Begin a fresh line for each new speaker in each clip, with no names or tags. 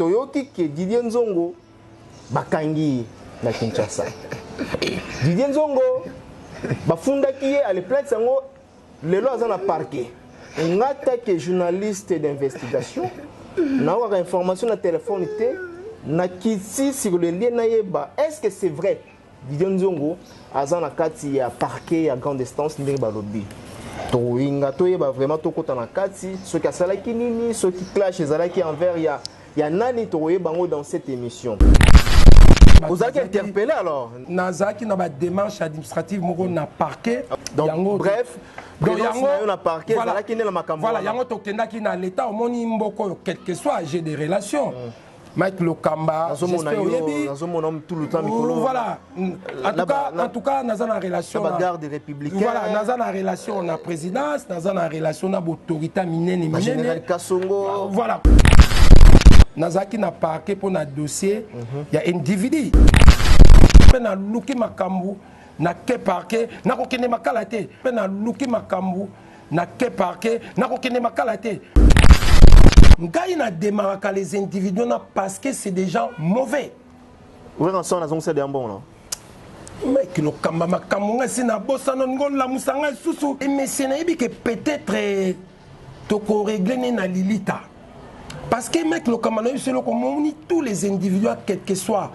Toyoki ke Didier Nzongo bakangi ye na Kinshasa. Didier Nzongo bafundaki ye ale plainte yango lelo aza na parquet. Nga take journaliste d'investigation naokaka information na telefone te nakiti sur le lieu nayeba est-ce que c'est vrai Didier Nzongo aza na kati ya parquet ya grande instance ndenge balobi tokolinga toyeba vraiment tokota na kati soki asalaki nini soki clash ezalaki envers ya ya nani tokoyeba yango dans cette émission. Ozalaki interpellé alors?
Nazalaki na badémarche administrative moko na parquet.
Donc, yango, bref, donc yango na yo na parquet ezalaki nde na makambo
voilà yango tokendaki na l'état. Omoni mboka oyo, quel que soit, j'ai des relations. Mike Lokamba,
j'espère oyebi. Nazomona tout le temps mikolo.
Voilà. En tout cas, naza na relation
na garde républicaine.
Voilà, naza na relation na présidence, naza na relation na autorité minene minene.
Général Kasongo.
Voilà. Nazalaki na parquet mpo na dossier ya individu mpe naluki makambo na ke parquet, nakokende makala te. Mpe naluki makambo na ke parquet, nakokende makala te. Ngai nademaraka les individus na parce que c'est des gens mauvais.
Werrason azongisa ya mbongo no?
Mike Lokamba, makambo ngai si nabosana ngo lamusa ngai susu. Emesie nayebi ke peut-être tokorégler ne na lilita parce que Mike Lokamba, nayebi so eloko moni, tous les individus, quel que soit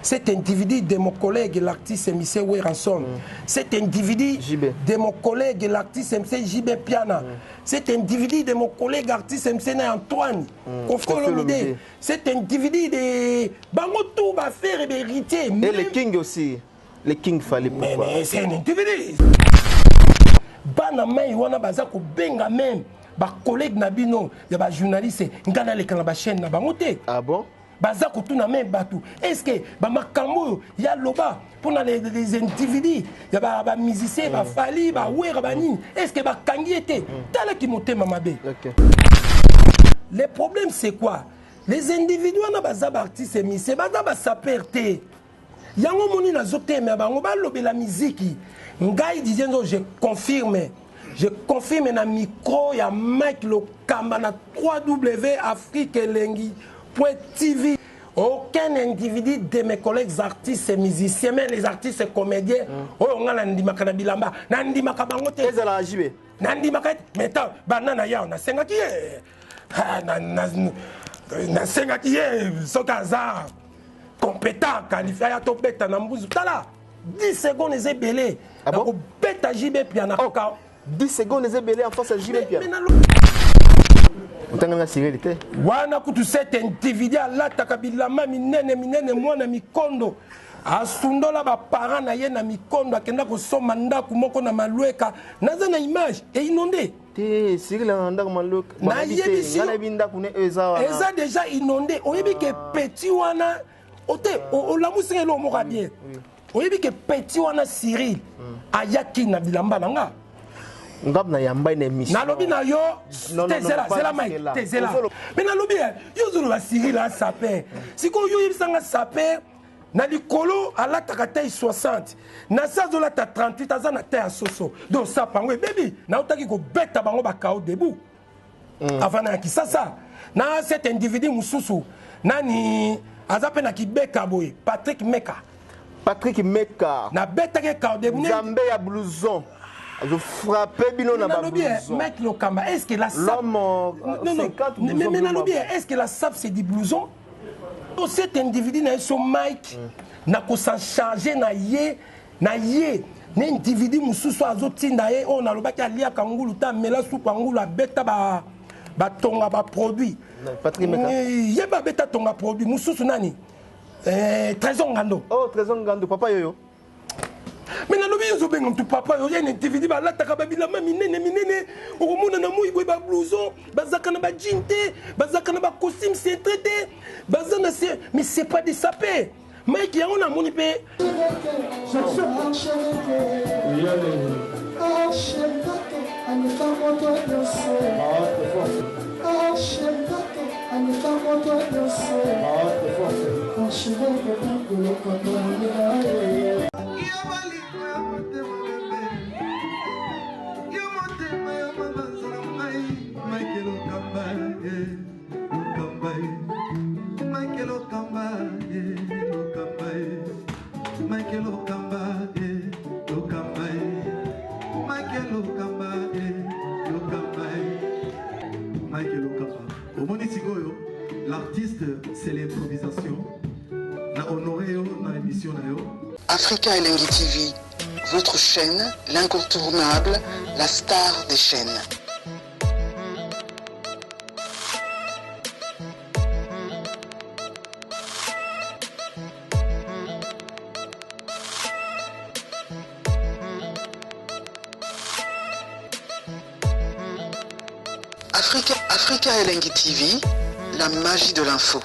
cet individu de mon collègue l'artiste MC Werrason, cet individu
JB.
de mon collègue l'artiste MC JB Piana, cet individu de mon collègue artiste MC na Antoine Kofi
Koffi
Olomide,
Olomide.
Cet individu de bango tout bafaire héritier.
Et le King aussi, le King Fally.
Mais,
pourquoi?
Mais c'est un individu. Bana mai wana baza kobenga même bacollègue na bino ya bajournaliste, ngai naleka na bachaîne na bango te.
Ah bon?
Baza kotuna me bato, est ce que bamakambo oyo ya loba mpona les individus ya bamusicien, baFally, baWerra, banini, est ce que bakangi ye te? Talaki motema mabe. Le problème, c'est quoi? Les individus wana baza baartiste musicien, baza basapeur te. Yango moni nazotemela bango balobela miziki. Ngai Didier Nzo, je confirme, je confirme na micro ya Mike Lokamba na 3W Afrique Elengi TV: aucun individu de mes collègues artistes et musiciens, mais les artistes et comédiens oyo nga nandimaka na bilamba, nandimaka bango te.
Ezala JB.
Nandimaka ete mais ta banda na yawo nasengaki ye. Ah, nasengaki ye soki aza compétent, qualifié, aya tobeta na mbuzu. Tala, 10 secondes eza ebele.
Ah bon?
Nakobeta JB Piana.
Oh. 10 secondes eza ebele en face ya JB Piana?
Mais
Otanganga Cyril te?
Wana kutu cet individu alataka bilamba minene minene, mwana mikondo, asundola baparent na ye na mikondo, akenda kosomba ndako moko na Malweka. Naza na image einondé.
Te, Cyril na ndako Malweka?
Nayebisi yo.
Nga nayebi ndako ne eza wana.
Eza déjà inondé. Oyebi ke petit wana ote olamusinga eloko moko ya bien. Oyebi ke petit wana Cyril ayaki na bilamba na nga.
Ngab na yamba na émission.
Nalobi na yo.
Non,
te
non,
zela
non, pas
zela Mike.
jusque-là.
Te zela. Mais nalobi yo ozoloba Cyril asapeur. Sikoyo yo oyebisanga sapeur na likolo alataka taille 60, na se azolata 38, aza na taille ya soso. Donc sapa yango ebebi. Nautaki kobeta bango bakao debout avant na ya Kisasa na cet individu mosusu nani aza mpe na kibeka boye, Patrick Meka.
Patrick Meka.
Nabetaki kao debout.
Nzambe ya blouson azofrappe bino na
nalobi
bablouson.
Mike Lokamba, est ce que la sape
L'homme,
Non, non,
50
mais,
blousons
mais nalobi,
bleu.
est ce que la sape, c'est du blouson? Oh, cet individu na ye so Mike, nakosan charge na ye, na ye na individu mosusu azotinda ye oyo nalobaki aliaka ngulu te, amela supu ya ngulu, abeta batonga baproduit.
Patrick Meka.
Ye babeta tonga produit mosusu nani? Trésor Ngando.
Oh, Trésor Ngando, papa yoyo.
Mais nalobi yo ozobenga motu papa yo, ye na individu balataka babilamba minene minene, okomona na moi boye bablouson, bazalaka na bajean te, bazalaka na bacostume cintré te, baza na se, mais c'est pas des sapeurs, Mike. Yango namoni mpe.
Aleka moto nyonso, aleka moto nyonso. Archevêque Lokamba.
Yo bolingo ya motema bebe, yo motema ya mabanza na ngai, Mike Lokamba, Lokamba. L'artiste, c'est l'improvisation. Na honoré yo na émission na yo.
Africa Elengi TV, votre chaîne, l'incontournable, la star des chaînes. Africa, Africa Elengi TV, la magie de l'info.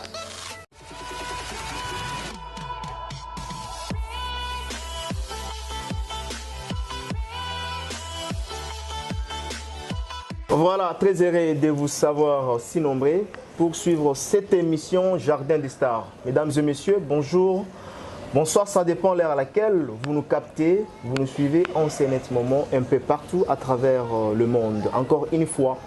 Voilà, très heureux de vous savoir si nombreux pour suivre cette émission Jardin des Stars. Mesdames et messieurs, bonjour. Bonsoir, ça dépend l'heure à laquelle vous nous captez, vous nous suivez en ce net moment un peu partout à travers le monde. Encore une fois,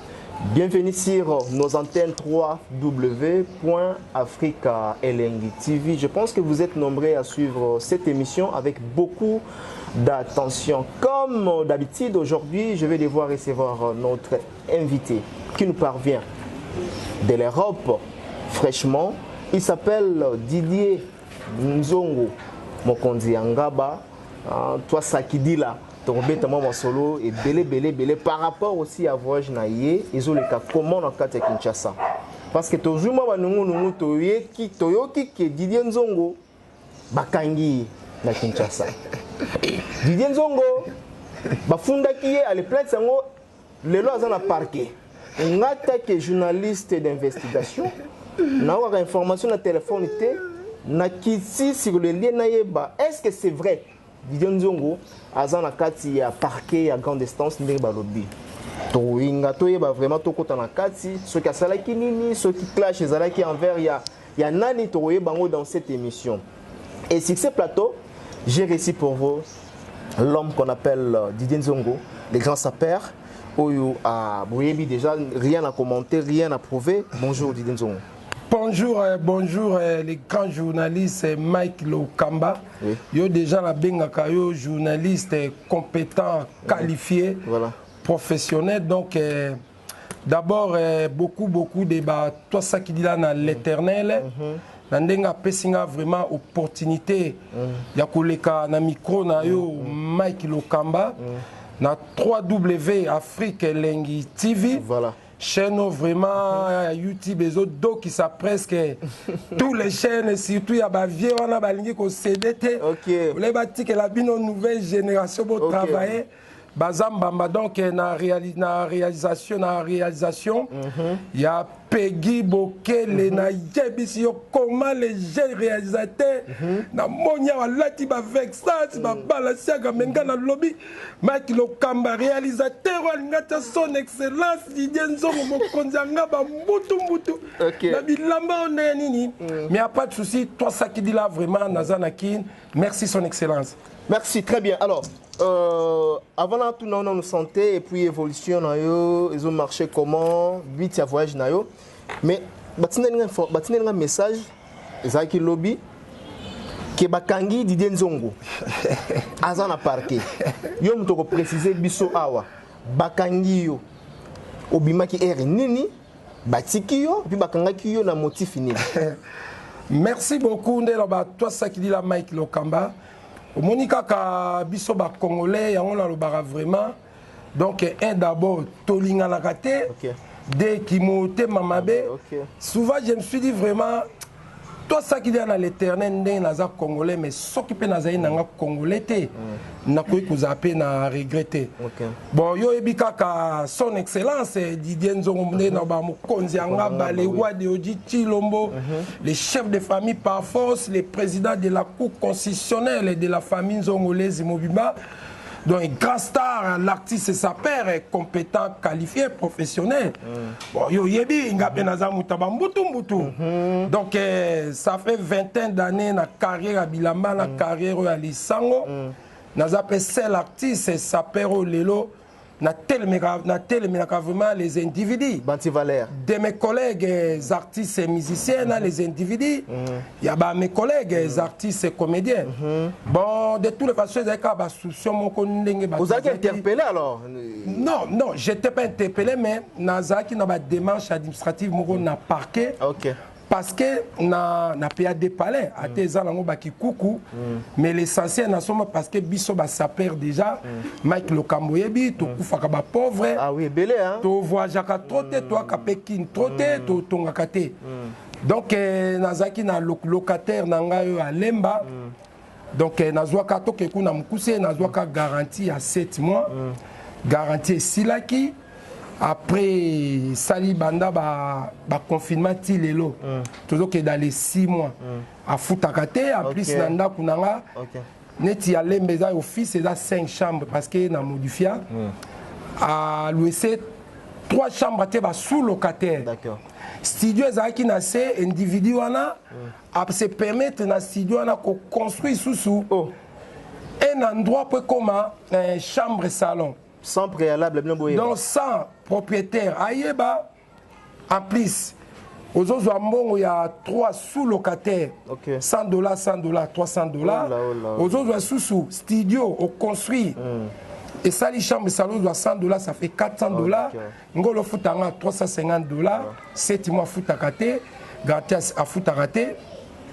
bienvenue sur nos antennes www.africaelengi TV. Je pense que vous êtes nombreux à suivre cette émission avec beaucoup d'attention. Comme d'habitude, aujourd'hui, je vais devoir recevoir notre invité qui nous parvient de l'Europe fraîchement. Il s'appelle Didier Nzongo mokonzi ya Ngaba, hein, toi Sakidila, tokobeta mwa masolo ebele ebele ebele par rapport aussi à voyage na ye ezoleka comment na kati ya Kinshasa. Parce que tozwi mwa banungunungu toyoki toyoki ke Didier Nzongo bakangi ye na Kinshasa. Didier Nzongo bafundaki ye ale plainte yango lelo aza na parquet. Nga take journaliste d'investigation naokaka information na telefone te nakiti sur le lien nayeba est-ce que c'est vrai Didier Nzongo aza na kati ya parquet ya grande instance ndenge balobi. Toyinga toyeba vraiment tokota na kati soki asalaki nini, soki clash ezalaki envers ya nani, tokoyeba yango dans cette émission. Et sur ce plateau, j'ai réussi pour vous l'homme qu'on appelle Didier Nzongo, le grand sapeur. Oyo a boyebi déjà, rien à commenter, rien à prouver. Bonjour Didier Nzongo.
Bonjour, bonjour les grands journalistes Mike Lokamba.
Oui.
Yo déjà la bengaka yo journaliste compétent, qualifié,
Voilà.
professionnel. Donc d'abord beaucoup beaucoup de ba toi ça qui dit là dans l'éternel. Na ndenge apesi nga vraiment opportunité ya koleka na micro na yo Mike Lokamba na 3W Afrique Elengi TV.
Voilà.
Chaîne vraiment YouTube ezodokisa presque tous les chaînes, surtout ya bavieux wana balingi kocéder te. Ole batikela bino nouvelle génération bo travailler baza mbamba. Donc na réalisation ya Peggy Bokele, nayebisi yo comment les jeunes réalisateurs namoni awa alati bavexas babalasiaka me nga nalobi Mike Lokamba réalisateur oyo alinga tia son excellence Didier Nzongo mokonzi yanga bambutu-mbutu na bilamba oyo ndenge nini. Mais y a pas de souci, toi Sakidila, vraiment naza na Kine. Merci son excellence.
Merci, très bien. Alors, avant là, tout nous santé et puis évolution na yo, ils ont marché comment, but ya voyage na yo. Mais batinda nga message ezalaki lobi ke bakangi Didier Nzongo. Aza na parquet. Yo moto ko préciser biso awa. Bakangi yo. Obimaki heure nini? Batiki yo, puis bakangaki yo na motif nini?
Merci beaucoup nde loba toi Sakidila Mike Lokamba. Omoni kaka biso bacongolais yango nalobaka vraiment. Donc un, d'abord tolinganaka te. Deux, kimotema mabe. Souvent je me suis dit vraiment toi Sakidila na l'éternel ndenge naza congolais, mais soki mpe nazali nanga congolais te, nakoki kozala mpe na regret te. Bon, yo oyebi kaka son excellence Didier Nzongo nde na bamokonzi yanga ba le roi de Odi Chilombo, le chef de famille par force, le président de la cour constitutionnelle et de la famille nzongolaise mobimba. Donc grand star, l'artiste sapeur est compétent, qualifié, professionnel. Bon, yo yebi nga mpe naza moto ya bambutu mbutu. Donc ça fait vingtaine d'années na carrière ya bilamba, na carrière oyo ya lisango. Naza mpe seul artiste sapeur oyo lelo natelemelaka vraiment les individus
Banti-valeur.
De mes collègues artistes et musiciens, na les individus ya ba mes collègues artistes et comédiens. Bon, de toutes les façons, ezalaki kaka basoucion moko ndenge bato
Ozalaki interpellé alors?
Non, j'étais pas interpellé, mais nazalaki na badémarche administrative moko na parquet. Parce que na paya de palais ate eza nango bakikuku, mais l'essentiel nasomba parce que biso basapeurs déjà, Mike Lokambo, oyebi, tokufaka bapauvre.
Ah oui, ebele, hein?
Tovoyageaka trop te, toyaka mpe kine trop te, totongaka te. Donc nazalaki na locataire na ngai oyo alemba. Donc nazwaka, toke kuna mokuse, nazwaka garantie ya 7 mois. Garantie esilaki. Après esali banda baconfinement ti lelo, tozokende dans les 6 mois, afutaka te. En plus, na ndako na nga, neti ya Lembe, eza office, eza 5 chambres, parce que na modifia, alouer 3 chambres te basous-locataire. Studio ezalaki na se. Individu wana ase permettre na studio wana koconstruire susu un endroit po ekoma chambre salon.
Sans préalable bino boyeba.
Donc sans propriétaire ayeba. En plus, ozozwa mbongo ya 3 sous locataire, 100 dollars, 100 dollars, 300 dollars.
Oh là, oh là.
Ozozwa susu studio, oconstruire, esali chambre salon, ozwa 100 dollars, ça fait 400 dollars. Ngolo ofutanga 350 dollars, 7 mois afutaka te, garantie afutaka te.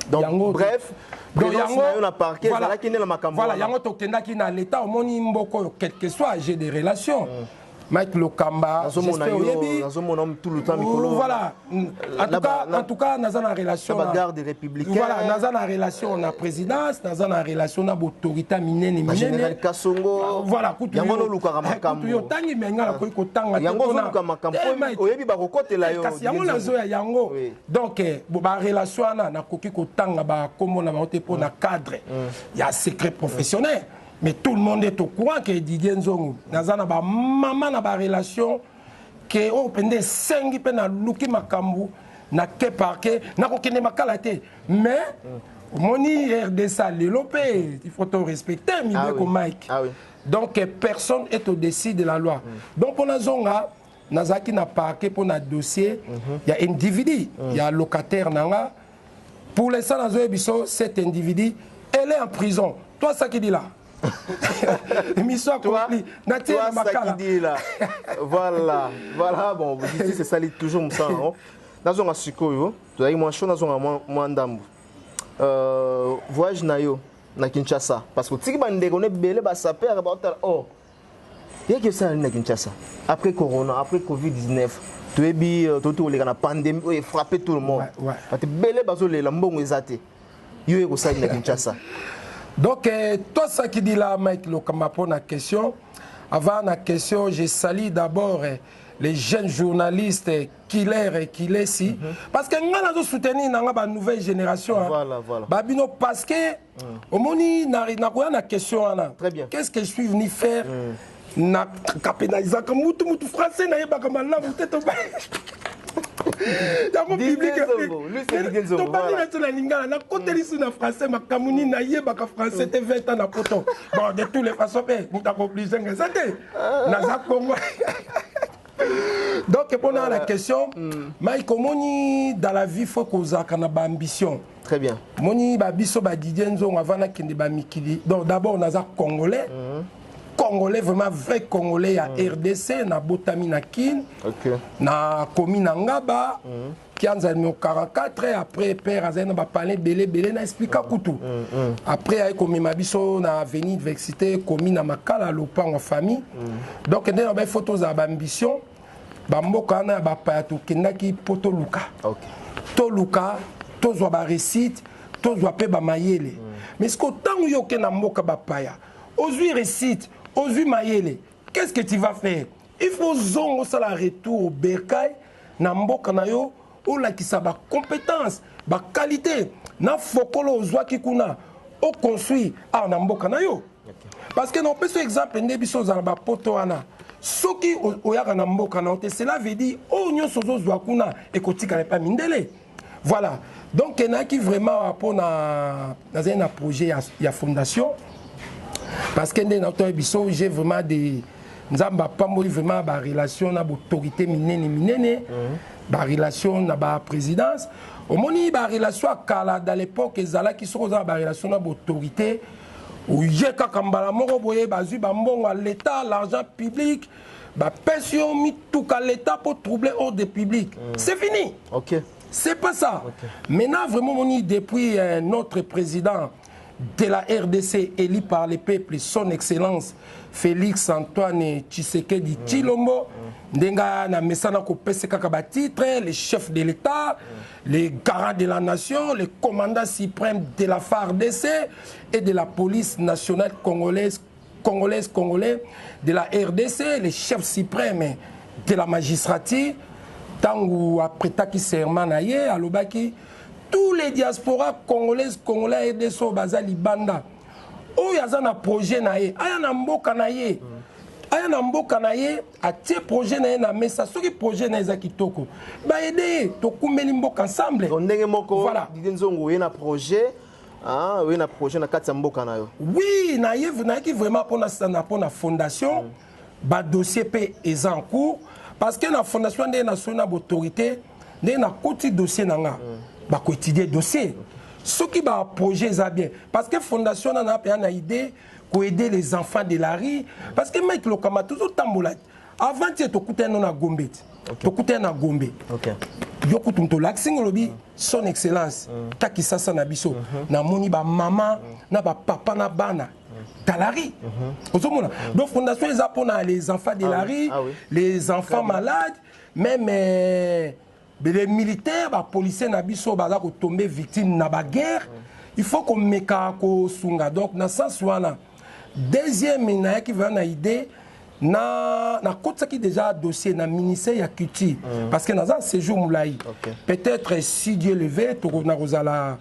Donc, bref, présence na yo na parquet ezalaki nde na makambo
Voilà.
wana.
Yango tokendaki na l'état. Omoni mboka oyo, quel que soit, j'ai des relations, Mike Lokamba.
Nazomona
J'espère
yo,
oyebi.
nazomona tout le temps mikolo.
Voilà. En tout cas, en tout cas, naza na relation
na bagarde républicaine.
Voilà, naza na relation na présidence, naza na relation na baautorité minene.
Général
Minene.
Kasongo.
Voilà, kutu
Yango
yo-
nolukaka makambo.
Kutu yo tangi, me nga nakoki kotanga te.
Yango ozoluka makambo.
Eh, Mike,
Oyebi bakokotela yo.
kasi yango nazoya yango. Donc barelation wana, nakoki kotanga bakombo na bango te mpo na cadre ya secret professionnel, mais tout le monde est au courant que Didier Nzongo naza na bamama na barelation ke oyo mpenza esengi mpe naluki makambo na ke parquet, nakokende makala te. Mais omoni RDC lelo mpe, il faut to respecter mibeko, Mike.
Ah oui.
Donc personne est au-dessus de la loi. Donc mpo nazonga, nazalaki na parquet mpo na dossier ya individu ya locataire na nga. Pour l'instant, nazoyebi biso, cet individu, elle est en prison. Toi, ça qui dit là, mission accomplie, natie
Toi,
na makala.
ça qui dit là. Voilà, bon, justice esali toujours mosala yango. Nazonga sikoyo, tozalaki mwa chaud, nazonga mwa ndambu. Voyage na yo na Kinshasa, parce que otiki bandeko na ebele basapeurs baotala, oh, yaki osala nini na Kinshasa après corona, après Covid-19? Toyebi, toti koleka na pandémie oyo efrappe tout le monde. Bato ebele bazolela, mbongo eza te. Yo ye kosali na Kinshasa?
Donc, toi, ça qui dit là, Mike Lokamba, pour la question. Avant la question, je salue d'abord les jeunes journalistes Killer et Kilesi. Parce que nous avons soutenu la nouvelle génération, hein.
Voilà.
Babino, parce que, omoni, na na question wana.
Très bien.
Qu'est-ce que je suis venu faire na kapénalisaka mutu mutu français nayebaka malamu te to yango
Didier
public.
Nzongo, lui, c'est Didier Nzongo,
Tobandi
voilà.
na so na lingala, nakoteli su na français, makambo nini, nayebaka français te, 20 ans na poto. Bon, de toutes les façons mpe moto akooblige nga eza te, naza Kongo. Donc mpona la question, Mike, omoni, dans la vie, faut kozalaka na baambition.
Très bien.
Moni babiso baDidier Nzongo, avant nakende bamikili, donc d'abord naza Congolais, Congolais vraiment, vrai Congolais ya RDC. Nabotami na Kine, nakomi na Ngaba, Kianza numéro 44. Après, père azali na bapalin ebele ebele, na explika kutu. Après, aye komema biso na avenue Université, komi na Makala, lopango ya famille. Donc nde na bai, faut tozala baambition. Bamboka wana ya bapaya tokendaki mpo toluka, toluka tozwa baréussite, tozwa mpe bamayele. Mais siko ntango yo okende na mboka bapaya, ozwi réussite, ozwi mayele, qu'est-ce que tu vas faire? Il faut ozonga, osala retour au bercail, na mboka na yo, olakisa bacompétence, baqualité na fokolo ozwaki kuna, oconstruire awa na mboka na yo. Parce que na opesi exemple, nde biso ozala bapoto wana, soki oyaka na mboka na yo te, cela veut dire oyo nyonso ozozwa kuna ekotikala epa mindele. Voilà. Donc nayaki vraiment mpona nazali na projet ya fondation, parce que nde naotoya biso, j'ai vraiment des, Nzambe apamboli vraiment barelation na baautorité minene minene, barelation na baprésidence. Omoni, barelation ya kala, dans l'époque, ezalaki soki oza na barelation na baautorité, oye kaka mbala moko boye, bazwi bambongo ya l'État, l'argent public, bapesi yo mituka l'État mpo troubler ordre public, c'est fini. C'est pas ça. Maintenant, vraiment, moni, depuis notre président de la RDC élu par le peuple, son excellence Félix Antoine Tshisekedi Tshilombo, ndenga na mesana kopesa kaka ba titre, le chef de l'État, le garant de la nation, le commandant suprême de la FARDC et de la police nationale congolaise, congolaise, congolais de la RDC, le chef suprême de la magistrature. Ntango apretaki serment na ye, alobaki tous les diasporas congolaises, congolais, RDC oyo baza libanda, oyo aza na projet na ye, aya na mboka na ye, aya na mboka na ye, atie projet na ye na mesa. Soki projet na ye eza kitoko, baaider ye, tokumbeli mboka ensemble.
Donc ndenge moko.
Voilà.
Didier Nzongo, oye na projet, ah, oye na projet na kati ya mboka na yo.
Oui, naye, nayaki vraiment mpona fondation. Badossier mpe eza en cours, parce que na fondation, ndenge nasoli na baautorité, ndenge nakoti dossier na nga, bakoétudier dossier soki baprojet eza bien, parce que fondation na mpenza na idée koaider les enfants de la rue, parce que Mike Lokama, tozotambola. Avant tie tokutani no na Gombe ti, tokutani na Gombe. Yo kutu moto olakisi nga, olobi: "Son excellence, takisasa na biso, namoni bamama na bapapa na bana talari." Ozomona, donc fondation eza mpona les enfants de la rue, les enfants malades, même les militaires, bapolicier na biso baza kotombe victime na baguerre, il faut komeka kosunga. Donc na sens wana, deuxième, nayaki vraiment na idée na nakotisaki déjà dossier na ministère ya culture, parce que naza séjour molai. Peut-être, si Dieu le veut, na kozala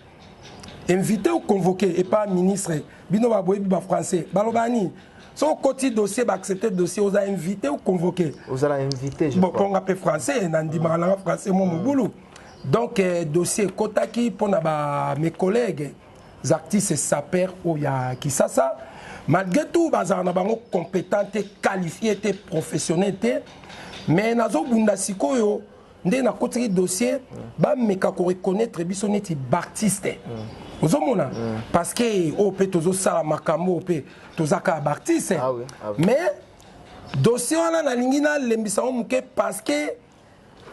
invité ou convoqué et pas ministre. Bino baboyebi bafrançais baloba nini? Soki okoti dossier, baaccepte dossier, oza invité ou convoqué.
Ozala invité, je
Bon,
crois.
mponga mpe français nandimaka nanga français mo mobulu. Donc dossier ekotaki mpona ba mes collègues artistes sapeurs oyo ya Kisasa. Malgré tout, bazala na bango compétent te, qualifié te, professionnel te, mais nazobunda sikoyo. Nde nakotaki dossier, bameka koreconnaître biso neti baartiste. Ozomona, parce que oyo mpe tozosala makambo oyo mpe toza kaka baartiste.
Ah oui, ah oui.
Mais dossier wana, nalingi nalembisa ngo moke, parce que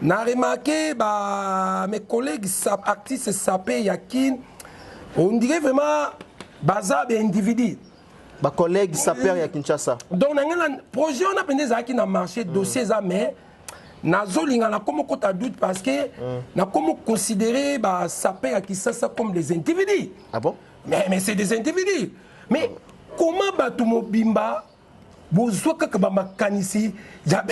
na remarqué ba mes collègues artistes sapeurs ya Kin, on dirait vraiment baza baindividu.
Bacollègue sapeur ya Kinshasa.
Donc na ngai na projet wana mpenza ezalaki na marché, dossier eza, mais nazolinga nakomi okota doute, parce que nakomi considérer basapeurs ya Kisasa comme des individus.
Ah bon?
Mais c'est des individus. Mais comment bato mobimba bozwa kaka bamakanisi ya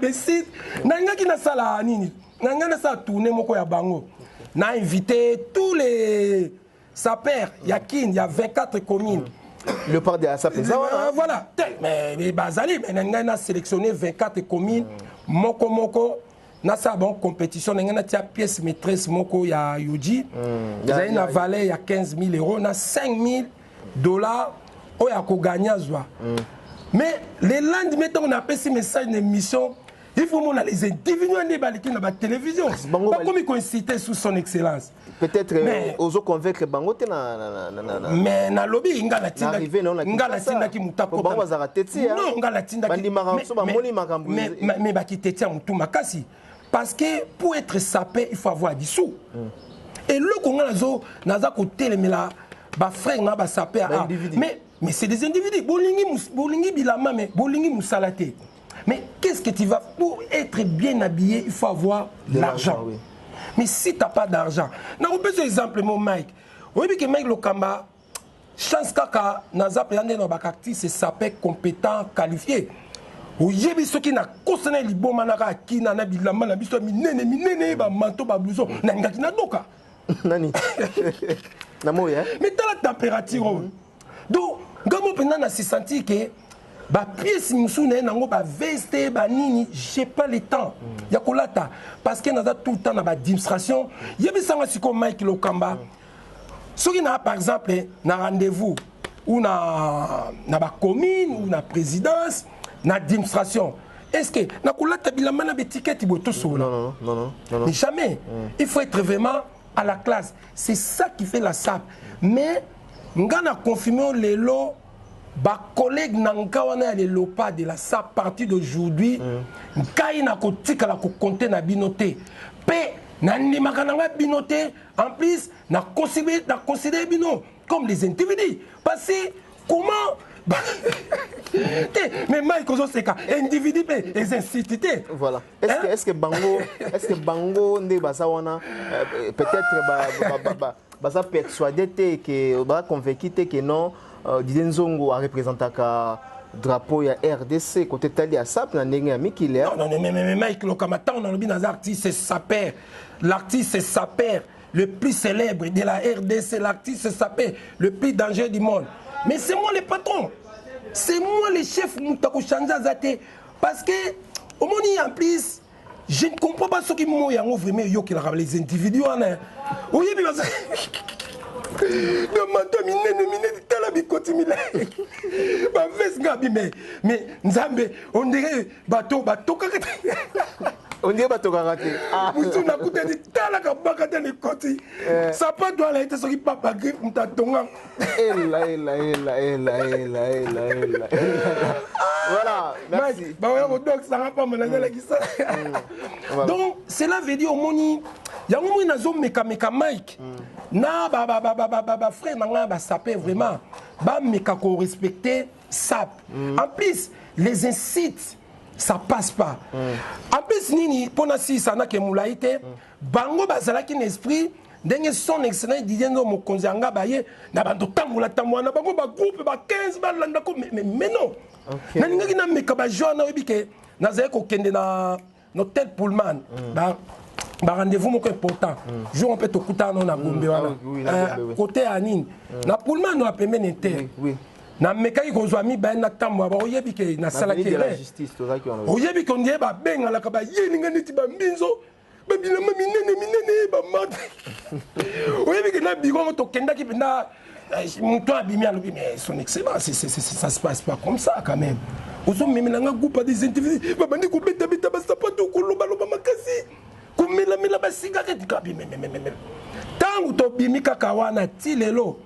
besite? Nalingaki nasala nini? Nalingai nasala tournée moko ya bango, na invité tous les sapeurs ya Kin, ya 24 communes.
Léopard de asa mpenza wana.
Voilà te, mais bazali, mais nalingai na sélectionner 24 communes moko moko, nasala bango compétition. Na ngai natia pièce maîtresse moko ya Yohji, ezali na valeur ya 15 000 euros na 5 000 dollars oyo akogagner azwa. Mais le lendemain, ntango napesi message na émission, il faut mona les individus nde baleki na batélévision, bakomi koinciter sous son excellence.
Peut-être ozo convaincre bango te na
Mais nalobi nga
arrivé na
nga natindaki motu.
Bango bazalaka teti.
Non, nga natindaki.
Bandimaka so bamoni makambo.
Mais bakiteti ya motu makasi, parce que pour être sapé, il faut avoir du sou. Eloko nga naza kotelemela bafrère na basapeurs, ah, mais c'est des individus. Bolingi, bolingi bilamba, mais bolingi mosala te. Mais qu'est-ce que tu vas? Pour être bien habillé, il faut avoir de l'argent, oui. Mais si tu n'as pas d'argent, nakopesa exemple mo Mike. Oyebi ke Mike Lokamba, chance kaka naza mpenza nde na baartiste sapeur compétent, qualifié. Oyebi, soki nakosana liboma naka akina na bilamba na biso ya minene minene, bamanteau, bablouson, nalingaki nadoka.
Nani na moi?
Mais tala température oyo. Donc ngambo mpenza na se sentir ke bapièce mosusu na ye nango, baveste, banini, j'ai pas le temps ya kolata, parce que naza tout le temps na baadministration. Yebisanga sikoyo, Mike Lokamba, soki na par exemple na rendez-vous ou na bacommune ou na présidence, na administration, est ce que nakolata bilamba na baétiquette boye? Tosola.
Non, non, non, non.
Mais jamais. Il faut être vraiment à la classe, c'est ça qui fait la sape. Mais nga na confirme lelo, bacollègue na nga wana ya lelopa de la sape, partir d'aujourd'hui, ngai nakotikala kocompter na bino te. Mpe Nandimaka na ngai bino te. En plus, na considère bino comme des individus. Parce que comment te, mais Mike ozoseka, individu mpe eza insulte te.
Voilà. Est-ce que, est-ce que bango nde baza wana, peut-être baza persuadé te que baza convaincu te que non, Didier Nzongo areprésentaka drapeau ya RDC côté tali ya sape na ndenge ya mikili?
Non, non, mais, mais, mais Mike Lokama, ntango nalobi naza artiste sapeur, l'artiste sapeur le plus célèbre de la RDC, l'artiste sapeur le plus dangereux du monde, mais c'est moi le patron, c'est moi le chef. Moto akochange aza te, parce que omoni, en plus je ne comprends pas soki mo yango vraiment eyokelaka les individus wana. Oyebi, baza bamanto minene minene, tala bikoti milai, baveste nga abi, mais Nzambe, on dirait bato batokaka te.
On dirait batokaka te.
Ah. Motu nakutani, talaka baka te, likoti sapato ala ye te, soki papa griffe moto atonga.
Ela, ela, ela, ela, ela, ela, ela. Voilà, merci.
Baoya kodokisanga pamba, nazalakisa. Donc cela veut dire, omoni yango, moi nazomekameka Mike na bafrère na ngai basape, vraiment bameka korespecte sape. En plus, les incites, ça passe pas. En plus nini, mpona silisa nake molai te, bango bazalaki na esprit ndenge Son Excellence Didier Nzo mokonzi yanga baye na bando tambola tambola na bango bagroupe ba 15 balandako. Mais non, nalingaki nameka bajeu wana. Oyebi ke nazali kokende na hôtel Pullman, ba barendez-vous moko important, jour mpe tokutana no na Gombe wana, côté ya nini, na Pullman oyo pembeni te. Namekaki kozwa mibale na ntambo ya baoyebi ke nasalaki erreur. Oyebi ke ondie babengalaka bayelinga neti bambinzo, babilamba minene minene, bamata. Oyebi ke na biro yango tokendaki mpenza, moto abimi, alobi: "Mais Son Excellence, ça se passe pas comme ça quand même. Ozomemelanga groupe des individus, babandi kobetabeta basapato, kolobaloba makasi, komelamela basigarete kabi." Memememe, ntango tobimi kaka wana ti lelo,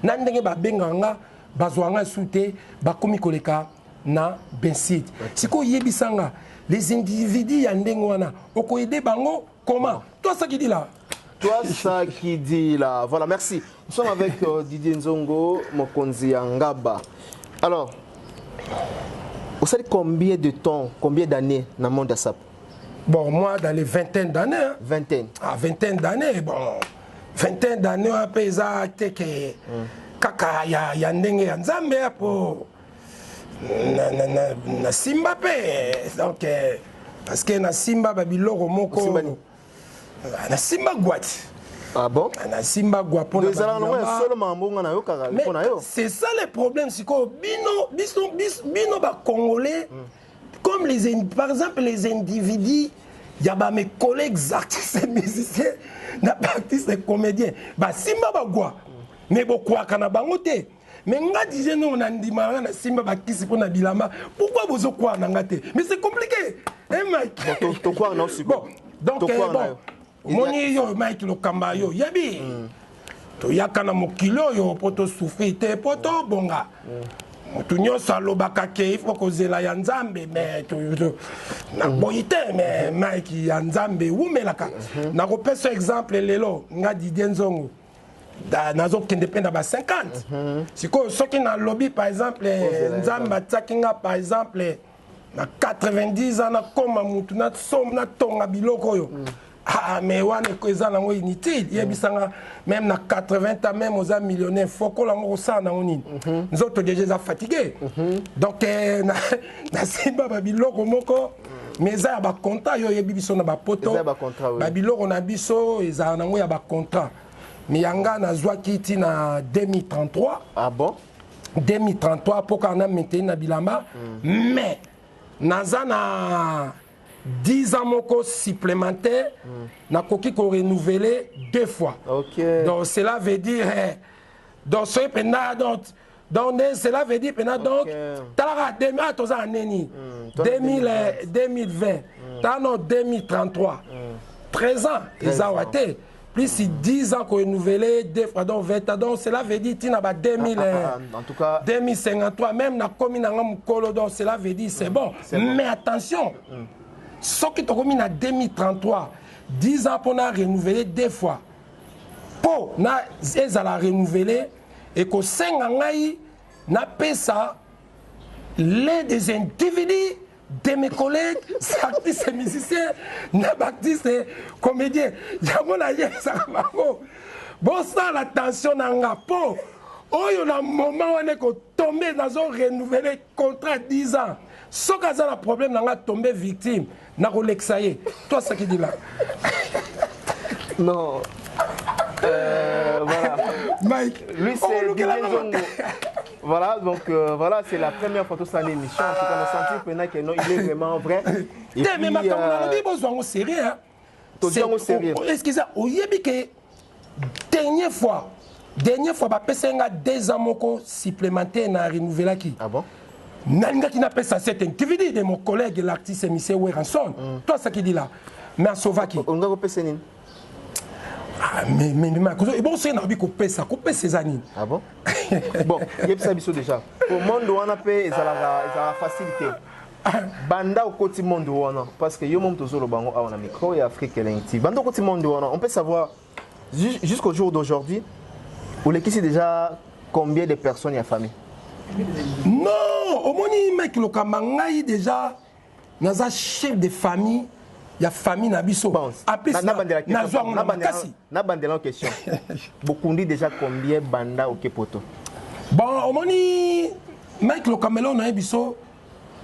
na ndenge babengaka nga, bazwa nga su te, bakomi koleka na bensit. Sikoyo oyebisanga, les individus ya ndenge wana, okoyede bango comment? Toi ça qui dit là.
Toi, ça qui dit là. Voilà, merci. Nous sommes avec Didier Nzongo, Mokonzi ya Ngaba. Alors, vous savez combien de temps, combien d'années dans le monde de sape?
Bon, moi, dans les vingtaines d'années. Hein.
Vingtaine.
Ah, vingtaine d'années, bon. Vingtaine d'années, un peu, eza te ke kaka ya ndenge ya Nzambe po na simba pe. Donc parce que na simba ba biloko moko, na simba gwati.
Ah bon?
Na simba gwa
mpona ezalaka nango ya solo, makambo nga nayokaka mpona yo.
C'est ça le problème. Sikoyo bino, biso, bino bacongolais, comme les, par exemple les individus ya ba mes collègues artistes et musiciens na baartiste et comédien, basimba bagwa, mais bokwaka na bango te. Mais nga disais non, na ndima nga na simba bakisi mpo na bilamba. Pourquoi bozokwaka na nga te? Mais c'est compliqué, hein, Mike?
Bon, tokwaka na
bon, donc bon, omoni yo Mike Lokamba, yo yebi toyaka na mokili oyo mpo tosouffrir te, mpo tobonga. Motu nyonso alobaka ke il faut kozela ya Nzambe, mais naboyi te. Mais Mike, ya Nzambe ewumelaka. Nakopesa exemple: lelo nga Didier Nzongo nazokende mpe na ba 50. Sikoyo soki nalobi par exemple Nzambe atiaki nga par exemple na 90 ans nakóma mutu, natonga biloko oyo, ah, mais wana eza nango inutile. Yebisanga, même na 80 ans, même oza millionnaire, fokola yango kosala nango nini? Nzoto déjà eza fatigué. Donc nasimba babiloko moko, mais eza ya bacontrat. Yo oyebi biso na bapoto, babiloko na biso ezala nango ya bacontrat. Mais yanga nazwaki ti na 2033.
Ah bon?
2033 mpo kaka na maintenir na bilamba, mais naza na 10 ans moko supplémentaire, nakoki korenouveler deux fois. Donc cela veut dire donc soki mpenza donc cela veut dire mpenza donc talaka ah, toza na neni, 2020, tala no 2033, 13 ans eza wa te, plus 10 ans korenouveler deux fois, donc 20 ans. Donc cela veut dire ntina ba 2000,
ah, ah, en tout cas
2053 même nakomi nanga mokolo. Donc cela veut dire c'est bon. Mais attention, soki tokomi na 2033, 10 ans mpo na renouveler deux fois. Mpo na ezala renouveler, ekosenga ngai napesa l'un des individus de mes collègues artistes et musiciens na baartiste comédien. Yango nayebisaka bango, bosala attention na nga, mpo oyo na moment wana ekotombe, nazo renouveler contrat 10 ans, soki aza na problème na nga, tombe victime, nakolekisa ye to asakidila.
Non. Voilà.
Mike.
Lui, c'est Didier Nzongo. Voilà, donc voilà, c'est la première fois de l'émission. En tout cas, on a senti maintenant que non, il est vraiment vrai.
Et puis, mais makambo nalobi, bozwa yango sérieux, hein.
Tozwa yango sérieux.
Excusez, oyebi ke dernière fois bapesa nga 2 ans moko supplémentaire na renouvelaki.
Ah bon?
Nalingaki napesa cet individu de mon collègue, l'artiste monsieur Werrason, toi ce qui dit là, mais asovaki.
Olinga kopesa nini?
Ah, mais bon, soki nayebi kopesa, kopesa eza nini?
Ah bon? Bon, yebisa biso déjà, po monde wana mpe ezalaka facile te. Banda okoti monde wana, parce que yo momo tozoloba yango awa na micro ya Afrique Elengi TV, banda okoti monde wana, on peut savoir jusqu'au jour d'aujourd'hui, olekisi déjà combien de personnes ya famille?
Non, omoni, mec Lokamba, ngai déjà naza chef de famille ya famille na biso.
Bon,
En plus, nazwa yango na makasi.
Nabandela question: bokundi déjà combien banda oke poto?
Bon, omoni, Mike Lokamba, eloko nayebi biso,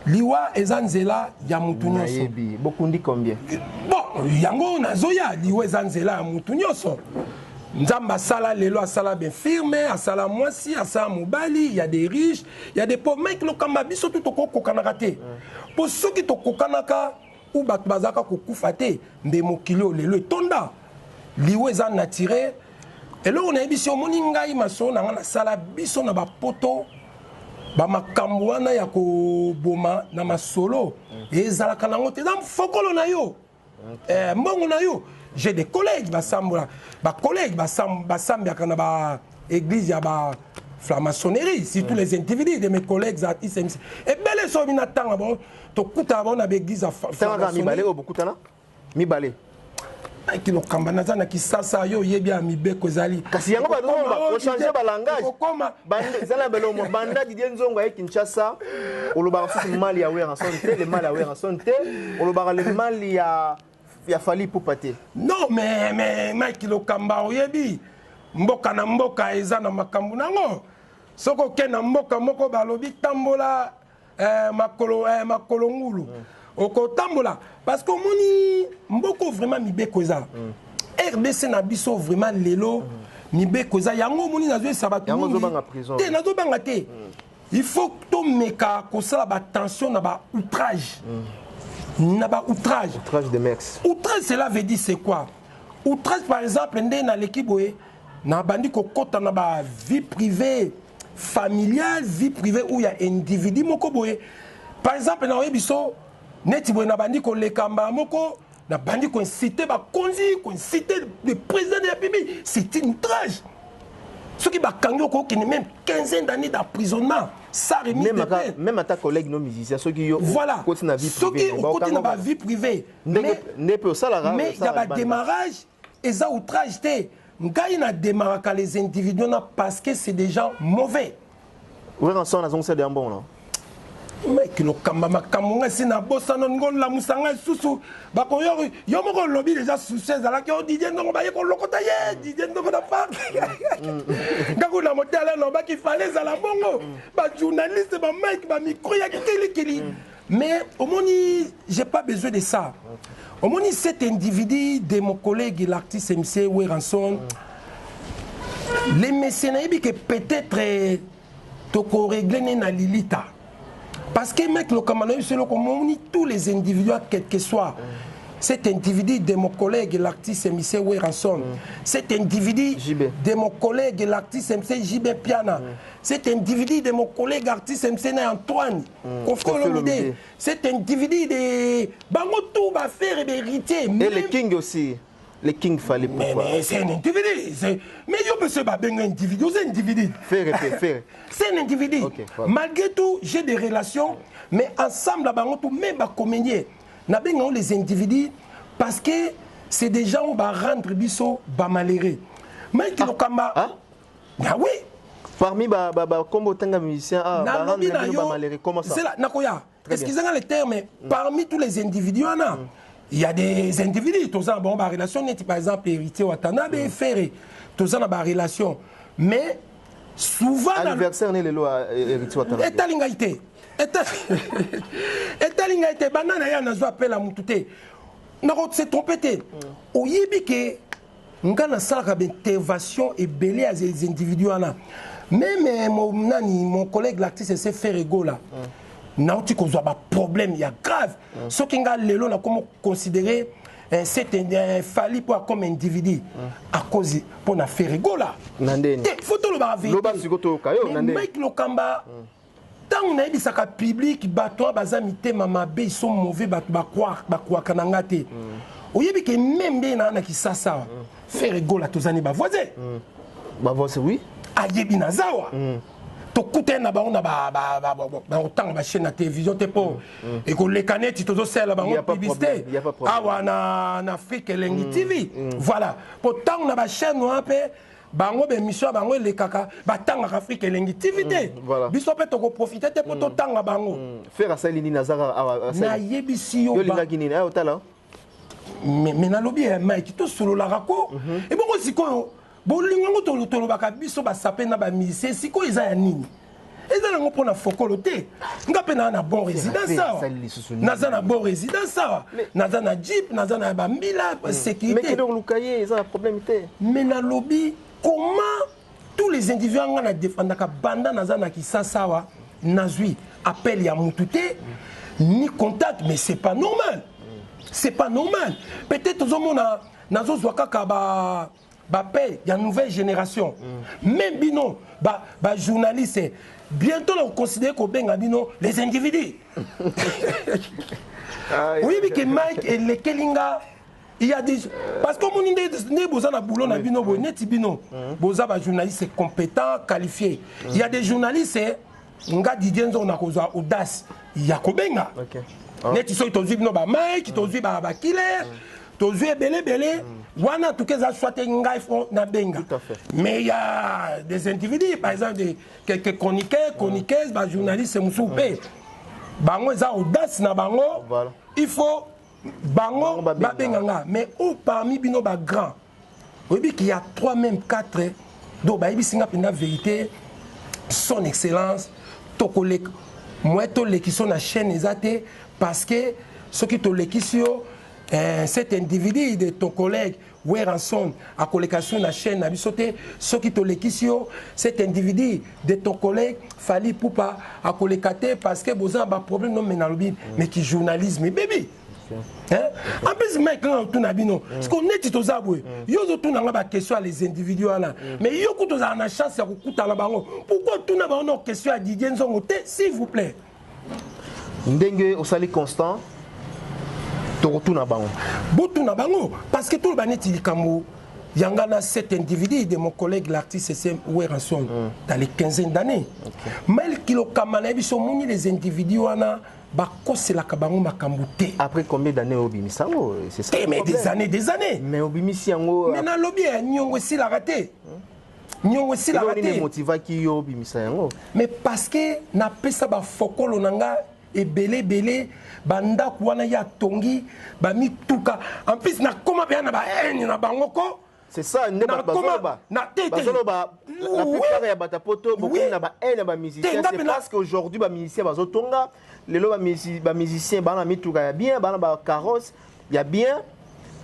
liwa eza nzela ya mutu nyonso.
Nayebi, bokundi combien?
Bon, yango nazoya. Liwa eza nzela ya mutu nyonso. Nzambe asala lelo, asala bainfirme, asala mwasi, asala mobali, ya des riches, ya des pauvres. Mike Lokamba, biso tu tokokokanaka te, mpo soki tokokanaka u bato bazalaka kokufa te. Nde mokili oyo lelo etonda liwa eza naturel. Eloko nayebi si, omoni, ngai masolo na ngai nasala biso na bapoto, bamakambo wana ya koboma na masolo ezalaka nango te. Eza mfokolo na yo, mbongo na yo. J'ai des collègues basambola, bacollègue basambiaka na baéglise ya ba franc-maçonnerie, surtout les individus de mes collègues artistes MC ebele. Soki bina ntanga bon, tokutaka bango na baéglise ya
Tangaka mibale oyo bokutana, mibale.
Mike Lokamba, naza na Kisasa, yo oyebi ya mibeko ezali.
Kasi yango kochange balangage.
Okoma.
Ezala belomo. Banda Didier Nzongo aye Kinshasa, olobaka susu mali ya Werrason te, le mal ya Werrason te, olobaka le mal ya Fally Ipupa te.
Non, mais Mike Lokamba, oyebi mboka na mboka eza na makambo nango. Soki okende na mboka moko, balobi tambola makolo ngulu. Okotambola parce que omoni mboka vraiment mibeko eza. RDC na biso vraiment lelo mibeko eza. Yango omoni nazoyesa bato
mingi
te, nazobanga te. Il faut tomeka kosala batension na baoutrage, na baoutrage.
Outrage de mœurs.
Outrage, cela veut dire c'est quoi, outrage? Par exemple, nde naleki boye, nabandi kokɔta na bavie privée familiale, vie privée ou ya individu moko boye. Par exemple, naoyebi so neti boye, nabandi koleka mbala moko, nabandi koincite bakonzi, koincite le président de la République, c'est une outrage. Soki bakangi, okokende même quinzaine d'années d'emprisonnement sans remise de peine.
Même ata collègue no musicien, soki yo
voilà
okoti na vie
soki okoti na bavie privée.
Nde mpe osalaka.
Mais ya badémarrage eza outrage te. Ngai na démarraka les individus na parce que c'est des gens mauvais.
Werrason azongisa de mbongo?
Mike Lokamba, makambo ngai si nabosana, ngo olamusa ngai susu. Bakoyo yo moko olobi déjà susu ezalaki o Didier Ndongo, baye kolokota ye Didier Ndongo na park kaka na motala, nalobaki fale ezala bongo, bajournaliste, bamike, bamicro ya kilikili. Mais omoni, j'ai pas besoin de ça. Omoni, cet individu de mon collègue, l'artiste MC Werrason, les messieurs, nayebi que peut-être tokorégler ne na lilita, parce que mec Lokamba, nayebi so eloko omoni, tous les individus, quel que soit cet individu de mon collègue, l'artiste MC Werrason, cet individu
JB.
de mon collègue, l'artiste MC JB Piana, cet individu de mon collègue artiste MC na Antoine Kofi
Koffi
Olomide,
Olomide.
Cet individu de bango tout bafaire héritier.
Et le king aussi, le king Fally.
Mais,
pourquoi?
Mais c'est un individu. Mais yo monsieur babenga individu, c'est individu.
Faire et faire.
C'est un individu.
Ok, voilà.
Malgré tout, j'ai des relations, mais ensemble, bango tout, même ba comédien, na benga les individus parce que C'est des gens oyo barendre biso bamalheureux. Mike Lokamba,
ah?
Ah oui.
Parmi bakombo otanga musicien, ah,
nalobi na
barendre
yo
bamalheureux, comment ça?
Zela, nakoya.
Très bien.
Excusez-moi le terme, mais parmi tous les individus wana, il y a des individus toza na bango barelation, neti par exemple Héritier Watanabe, Ferre, toza na barelation, mais souvent
Anniversaire ne lelo ya Héritier Watanabe.
Etali ngai te. Etali ngai te. Banda na ye nazwa appel ya mutu te, nako se trompe te. Oyebi ke nga nasalaka baintervention ebele ya des individus wana. Même mon, nani, mon collègue l'artiste se Ferre Gola, nauti kozwa baproblème ya grave. Soki nga lelo nakomi considérer cet Fally mpo comme individu à cause mpo na Ferre Gola.
Na ndeni?
Te, faut tolobaka vérité.
Loba sikoyo, toyoka yo.
Mais
Na ndeni?
Mike Lokamba, ntango nayebisaka public, bato wana baza mitema mabe, ils sont mauvais. Bato bakwaka na nga te. Oyebi ke même nde naa na Kisasa awa, Ferre Gola, tozani bavoisin.
Bavoisin, oui.
Ayebi naza awa. Tokutani na bango na bakotanga bachaîne na télévision te, mpo ekoleka neti tozosalela
Il y
bango
a pas
publicité.
problème, il y a pas problème.
Awa na Afrique Elengi TV, voilà, mpo ntango na bachaîne wana mpe bango baémission ya bango elekaka, batangaka Afrique Elengi TV te. Biso mpe tokoprofite te mpo totanga bango.
Ferre asali nini? Azaka awa
Nayebisi yo
yo olingaki nini? Ayo otala.
Mais nalobi ya Mike, tosololaka ko. Ebongo sikoyo bolingo yango tolobaka biso basape na bamusicien, sikoyo eza ya nini? Eza nango mpo na fokolo te. Nga mpe naa na bon résidence awa,
Asali lisusu nini?
naza na bon résidence awa, naza na jeep, naza na bambila
Mais
sécurité.
Kende koluka ye, eza na problème te.
Mais nalobi, comment tous les individus nga na défendaka banda naza na Kisasa awa, nazwi appel ya mutu te, ni contact? Mais c'est pas normal, c'est pas normal. Peut-être ozomona nazozwa kaka ba baappel ya nouvelle génération. Même bino bajournaliste, bientôt na koconsidere kobenga bino les individus. Oyebi ke Mike, elekeli nga, il y a des, parce que omoni nde boza na boulot na bino boye, neti bino boza bajournaliste compétent, qualifié. Il y a des journalistes, nga Didier Nzongo nakozwa audace ya kobenga. Neti soki tozwi bino bamike, tozwi bakiller, tozwi ebele ebele wana, en tout cas eza soit te ngai fo nabenga.
Tout à fait.
Mais il y a des individus, par exemple des quelques chroniqueurs, chroniqueuses, bajournaliste mosusu mpe bango eza audace na bango. Il faut bango
Bango babenga.
Babenga nga. Mais oyo parmi bino bagrand, oyebi qu'il y a trois, même quatre, donc bayebisi nga mpenza vérité: son excellence, tokoleka moye tolekisi yo na chaîne eza te, parce que soki tolekisi yo, cet individu de ton collègue Werrason akoleka so na chaîne na biso te. Soki tolekisi yo, cet individu de ton collègue Fally Ipupa akoleka te, parce que boza na baproblème. No, me nalobi, mais ki journalisme ebebi. Hein? En plus, mec, nga otuna bino parce que neti toza boye, yo ozotuna nga baquestion ya les individus wana, mais yo kutu ozala na chance ya kokutana bango, pourquoi otuna bango na question ya Didier Nzongo te, s'il vous plaît?
Ndenge osali constant, tokotuna bango.
Botuna bango, parce que toloba neti likambo yanga na cet individu de mon collègue l'artiste c'est Werrason, dans les quinzaines d'années, Mike Lokamba, na biso omoni les individus wana bakoselaka bango makambo te.
Après combien d'années obimisi yango? C'est ça
te
le
mais des
problème.
années, des années.
Mais obimisi yango.
Mais nalobi ya niongo esilaka te, niongo esilaka
Eloko nini
te.
Emotivaki yo obimisa yango?
Mais parce que napesa bafokolo na nga ebele ebele, bandako wana ye atongi, bamituka. En plus nakóma mpenza na bahaine na bango ko.
C'est ça nde bato bazoloba.
Te, te.
Bazoloba la plupart ya bato ya poto bokomi na bahaine ya bamusicien.
Te, nga
C'est parce qu'aujourd'hui bamusicien bazotonga lelo, bamusicien baa na mituka ya bien, baa na bacarrosse ya bien,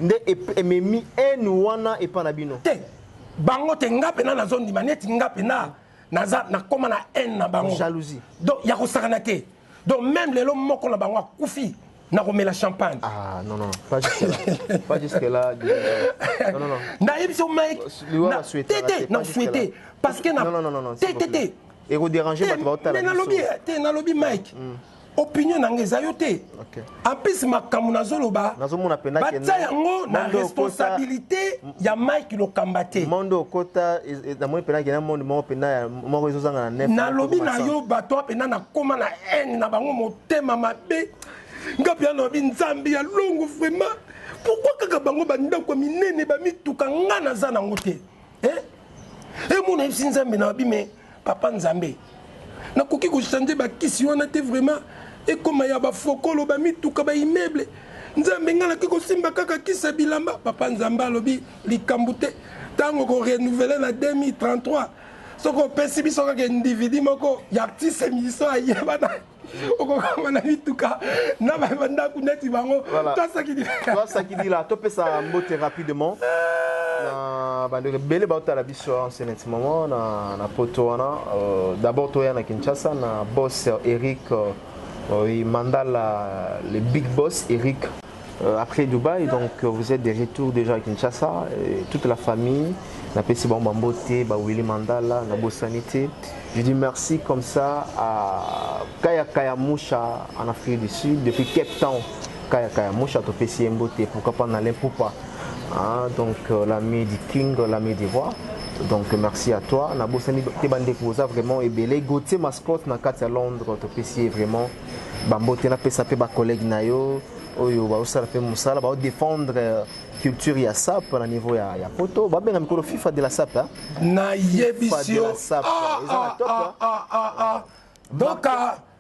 nde ememi haine wana epa na bino.
Te, bango te, nga mpena nazondima neti nga mpena naza nakóma na haine na bango.
Jalousie.
Donc ya kosakana te. Donc même lelo moko na bango akufi, nakomela champagne.
Ah non, non, pas jusque là, pas jusque là. Non, non, non.
Nayebi so Mike.
Liwa
te te, na souhaité parce que na
Non, non, non, non.
Te, te, te.
Ekodérange bato baotala.
Mais nalobi te, nalobi Mike, opinion na nga eza yo te. En plus makambo nazoloba,
Nazomona mpenza
batia yango na responsabilité ya Mike Lokamba te.
Monde okota, namoni mpenza kena monde moko mpenza moko ezozanga na nef.
Nalobi na yo, bato mpena nakóma na haine na bango, motema mabe. Nga mpe nalobi Nzambe ya longo vraiment, pourquoi kaka bango bandako ya minene, bamituka, nga naza nango te? Emona yebisi Nzambe na babi, me papa Nzambe, nakoki kochange bakisi wana te? Vraiment ekoma ya bafokolo, bamituka, baimmeuble. Nzambe, ngai nakoki kosimba kaka kisi ya bilamba? Papa Nzambe alobi likambo te, ntango korenouveler na 2033, soki opesi biso kaka individu moko ya artiste musicien ayebana, okokoma na mituka na bandako neti bango.
Twasakidila, topesa mbote rapidement na bandeko ebele baotala biso en ce net moment na poto wana. D'abord toya na Kinshasa na boss Eric, oui, Mandala, le big boss Eric, après Dubaï. Donc vous êtes de retour déjà à Kinshasa et toute la famille, napesi bango bambote, bawili Mandala, nabosani te. Je dis merci comme ça à Kaya Kaya Musha en Afrique du Sud, depuis Cape Town. Kaya Kaya Musha, topesi ye mbote, pourquoi pas Nalin Poupa, hein, donc l'ami du King, l'ami du roi. Donc merci à toi. Nabosani te bandeko oza vraiment ebele. Gauthier Mascotte na kati ya Londres, topesi ye vraiment bambote. Napesa mpe bacollègue na yo oyo baosala mpe mosala, baodéfendre culture ya sape na niveau ya poto, babenga mikolo FIFA de la sape, hein?
Nayebisi yo. Donc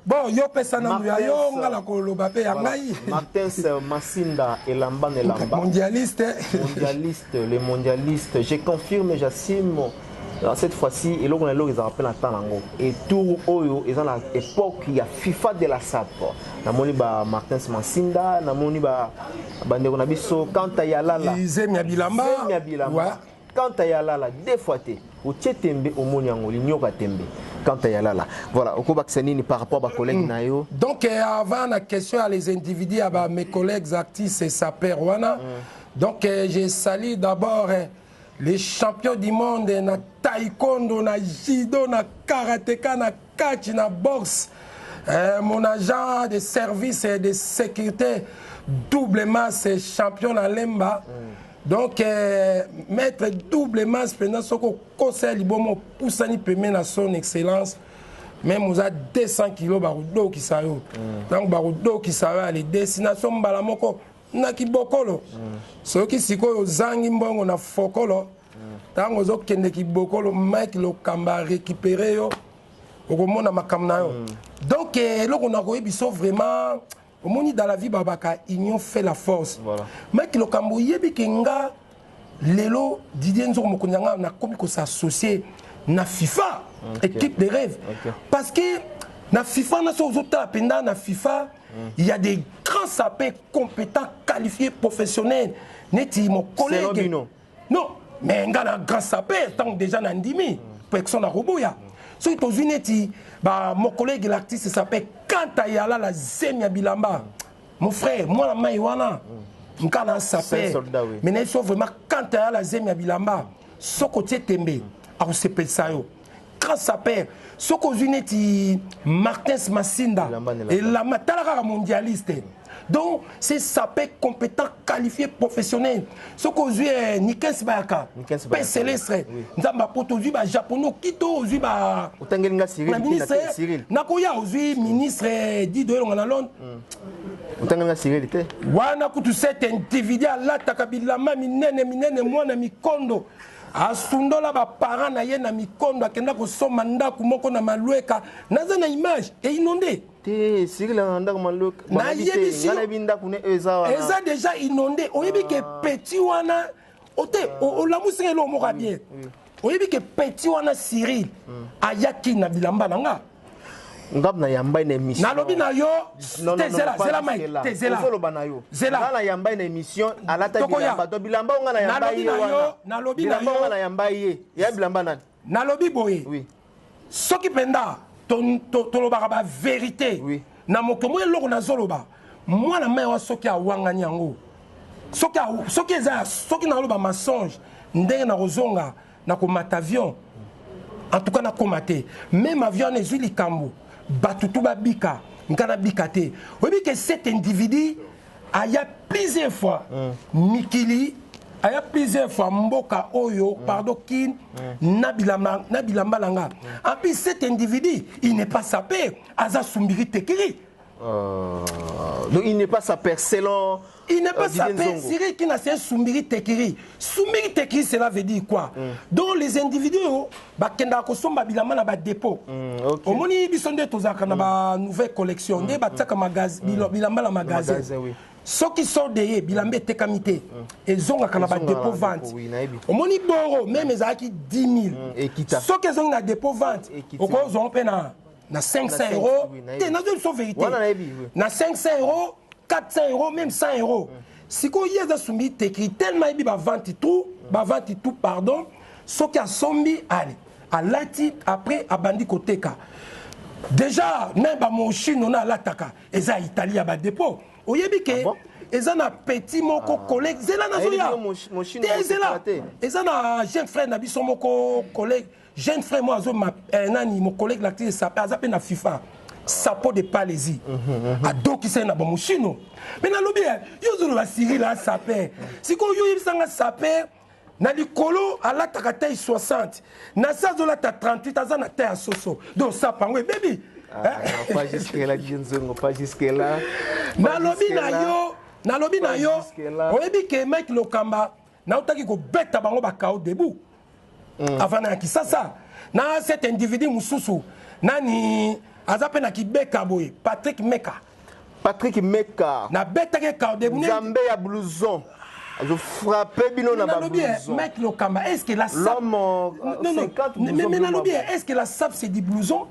bon, yo pesa nanu ya yo, nga na koloba mpe ya ngai.
Martins Massinda, elamba na elamba.
Mondialiste.
Mondialiste, le mondialiste, je confirme, j'assume. Alors, cette fois-ci, eloko na eloko ezalaka mpe na temps yango et tour oyo eza na époque ya FIFA de la sape. Namoni ba Martins Masinda, namoni ba bandeko na biso Kanta Yalala.
Zemi ya bilamba.
Zemi ya bilamba. Kanta Yalala, deux fois te otie tembe, omoni yango linyoka tembe. Kanta Yalala, voilà. Okobakisa nini par rapport bacollègue na yo?
Donc avant la question ya les individus ya ba mes collègues artistes et sapeurs wana, donc je salue d'abord les champions du monde na taekwondo, na judo, na karateka, na catch, na boxe, mon agent de service et de sécurité, Double Masse, champion na Lemba. Donc maître Double Masse mpenza, soki okosa libomo, opusani peme na son excellence, même oza 200 kilo, bakodokisa yo. Donc bakodokisa yo ale destination mbala moko na kibokolo. Soki sikoyo ozangi mbongo na fokolo, ntango ozokende kibokolo, Mike Lokamba récupéré yo, okomona makambo na yo. Donc eloko nakoyebi so vraiment, omoni, dans la vie babaka union fait la force. Mike Lokamba, oyebi ke nga lelo Didier Nzoko, mokonzi yanga, nakomi kos'associer na FIFA, équipe de rêve, parce que na FIFA na so ozotala mpenza na FIFA, il y a des grands sapeurs compétents, qualifiés, professionnels, neti mon collègue. Non, mais nga na grand sapeur, ntango déjà na ndimi personne na koboya. Soki tozwi neti ba mon collègue l'artiste sapeur Kanta Yala, la zemi ya bilamba, mon frère, mwana mai wana nka na sapeur, mais na so vraiment Kanta Yala, zemi ya bilamba, soki otie tembe, akosepelisa yo, grand sapeur. Soki ozwi neti Martins Masinda, elamba, tala kaka, mondialiste. Donc c'est sapeur compétent, qualifié, professionnel. Soki ozwi Nikens Bayaka mpe Célestre Nzambe apoto, ozwi bajaponais okito, ozwi
ministre
nakoya, ozwi ministre Dido Elonga na Londres.
Otangelinga Cyril te.
Wana kutu cet individu alataka bilamba minene minene, mwana mikondo, asundola baparent na ye na mikondo, akenda kosomba ndako moko na Malweka, naza na image einondé.
Te, Cyril na ndako Malweka?
Nayebisi.
Nayebi ndako ne eza wana.
Eza déjà inondé. Oyebi ke petit wana ote olamusinga eloko moko ya bien. Oyebi ke petit wana Cyril ayaki na bilamba na nga.
Ngab na yamba na émission.
Nalobi na yo te, zela, zela Mike, te, zela.
Ozoloba na yo.
Zela.
Nga na yamba na émission, alata bilamba to bilamba nga na yamba ye wana.
Nalobi na
yo, nga na yamba ye ya bilamba nani?
Nalobi boye.
Oui.
Soki mpenza tolobaka bavérité na moto mo, eloko nazoloba, mwana mai wa, soki awangani yango, soki eza, soki naloba mensonge, ndenge nakozonga nakomata avion, en tout cas nakoma te, même avion wana ezwi likambo, bato tu babika, nga nabika te. Oyebi ke cet individu aya plusieurs fois mikili, aya plusieurs fois mboka oyo, pardon, Kin, na bilamba na nga. En plus, cet individu, il n'est pas sapé, aza sumbiri tekiri.
Donc il n'est pas sapeur selon
Il n'est pas
Didier
sapé.
Nzongo.
Cyril Kina, c'est un Sumbiri Tekiri. Sumbiri Tekiri, cela veut dire quoi? Donc les individus, oh, bakenda kosomba bilamba na ba dépôt.
Ok.
Omoni biso nde tozalaka na ba nouvelle collection nde batiaka bilamba na magasin.
Magasin, oui.
Soki solde ye bilamba etekami te, ezongaka na ba
Ezongaka na
dépôt
dépôt,
vente.
oui, nayebi.
Omoni boro même ezalaki 10 000.
Ekita.
Soki ezongi na dépôt vente,
Ekiti.
okozwa mpe na 500
Na 500,
euros.
oui, nayebi.
Te nazo biso vérité.
Wana nayebi, oui.
Na 500 euros, 400 euros, même 100 euros. Sikoyo ye aza sumbi tekri tellement ayebi bavente tout, bavente tout, pardon. Soki asombi ale alati, après abandi koteka. Déjà même bamoshino na alataka eza Italie ya badépôt. Oyebi ke
Ah bon?
Eza na petit moko collègue, zela, nazoya.
Ayebi Moschino
Te, zela.
kosepela te.
Eza na jeune frère na biso moko, collègue, jeune frère mo azo nani, mon collègue l'actrice sape, aza mpe na FIFA sapo de Palesi, adokisa ye na bamoshino. Me nalobi yo ozoloba Cyril asaper. Sikoyo yo oyebisanga saper na likolo alataka taille 60, na se azolata 38, aza na taille ya soso, donc sape yango ebebi.
Ah, non, pas jusque là, Didier Nzongo, pas jusque là.
Nalobi na yo, nalobi na
Pas
yo,
jusque-là.
oyebi ke Mike Lokamba nautaki kobeta bango bakao debout avant na ya Kisasa na cet individu mosusu nani aza mpe na kibeka boye, Patrick Meka.
Patrick Meka.
Nabetaki kao debout.
Nzambe ya blouson. Je frappé bino na ba
Nalobi
blouson.
Mike Lokamba, est ce que la sape
L'homme,
Non, non,
50
mais
blouson
mais nalobi,
blouson.
est ce que la sape, c'est du blouson?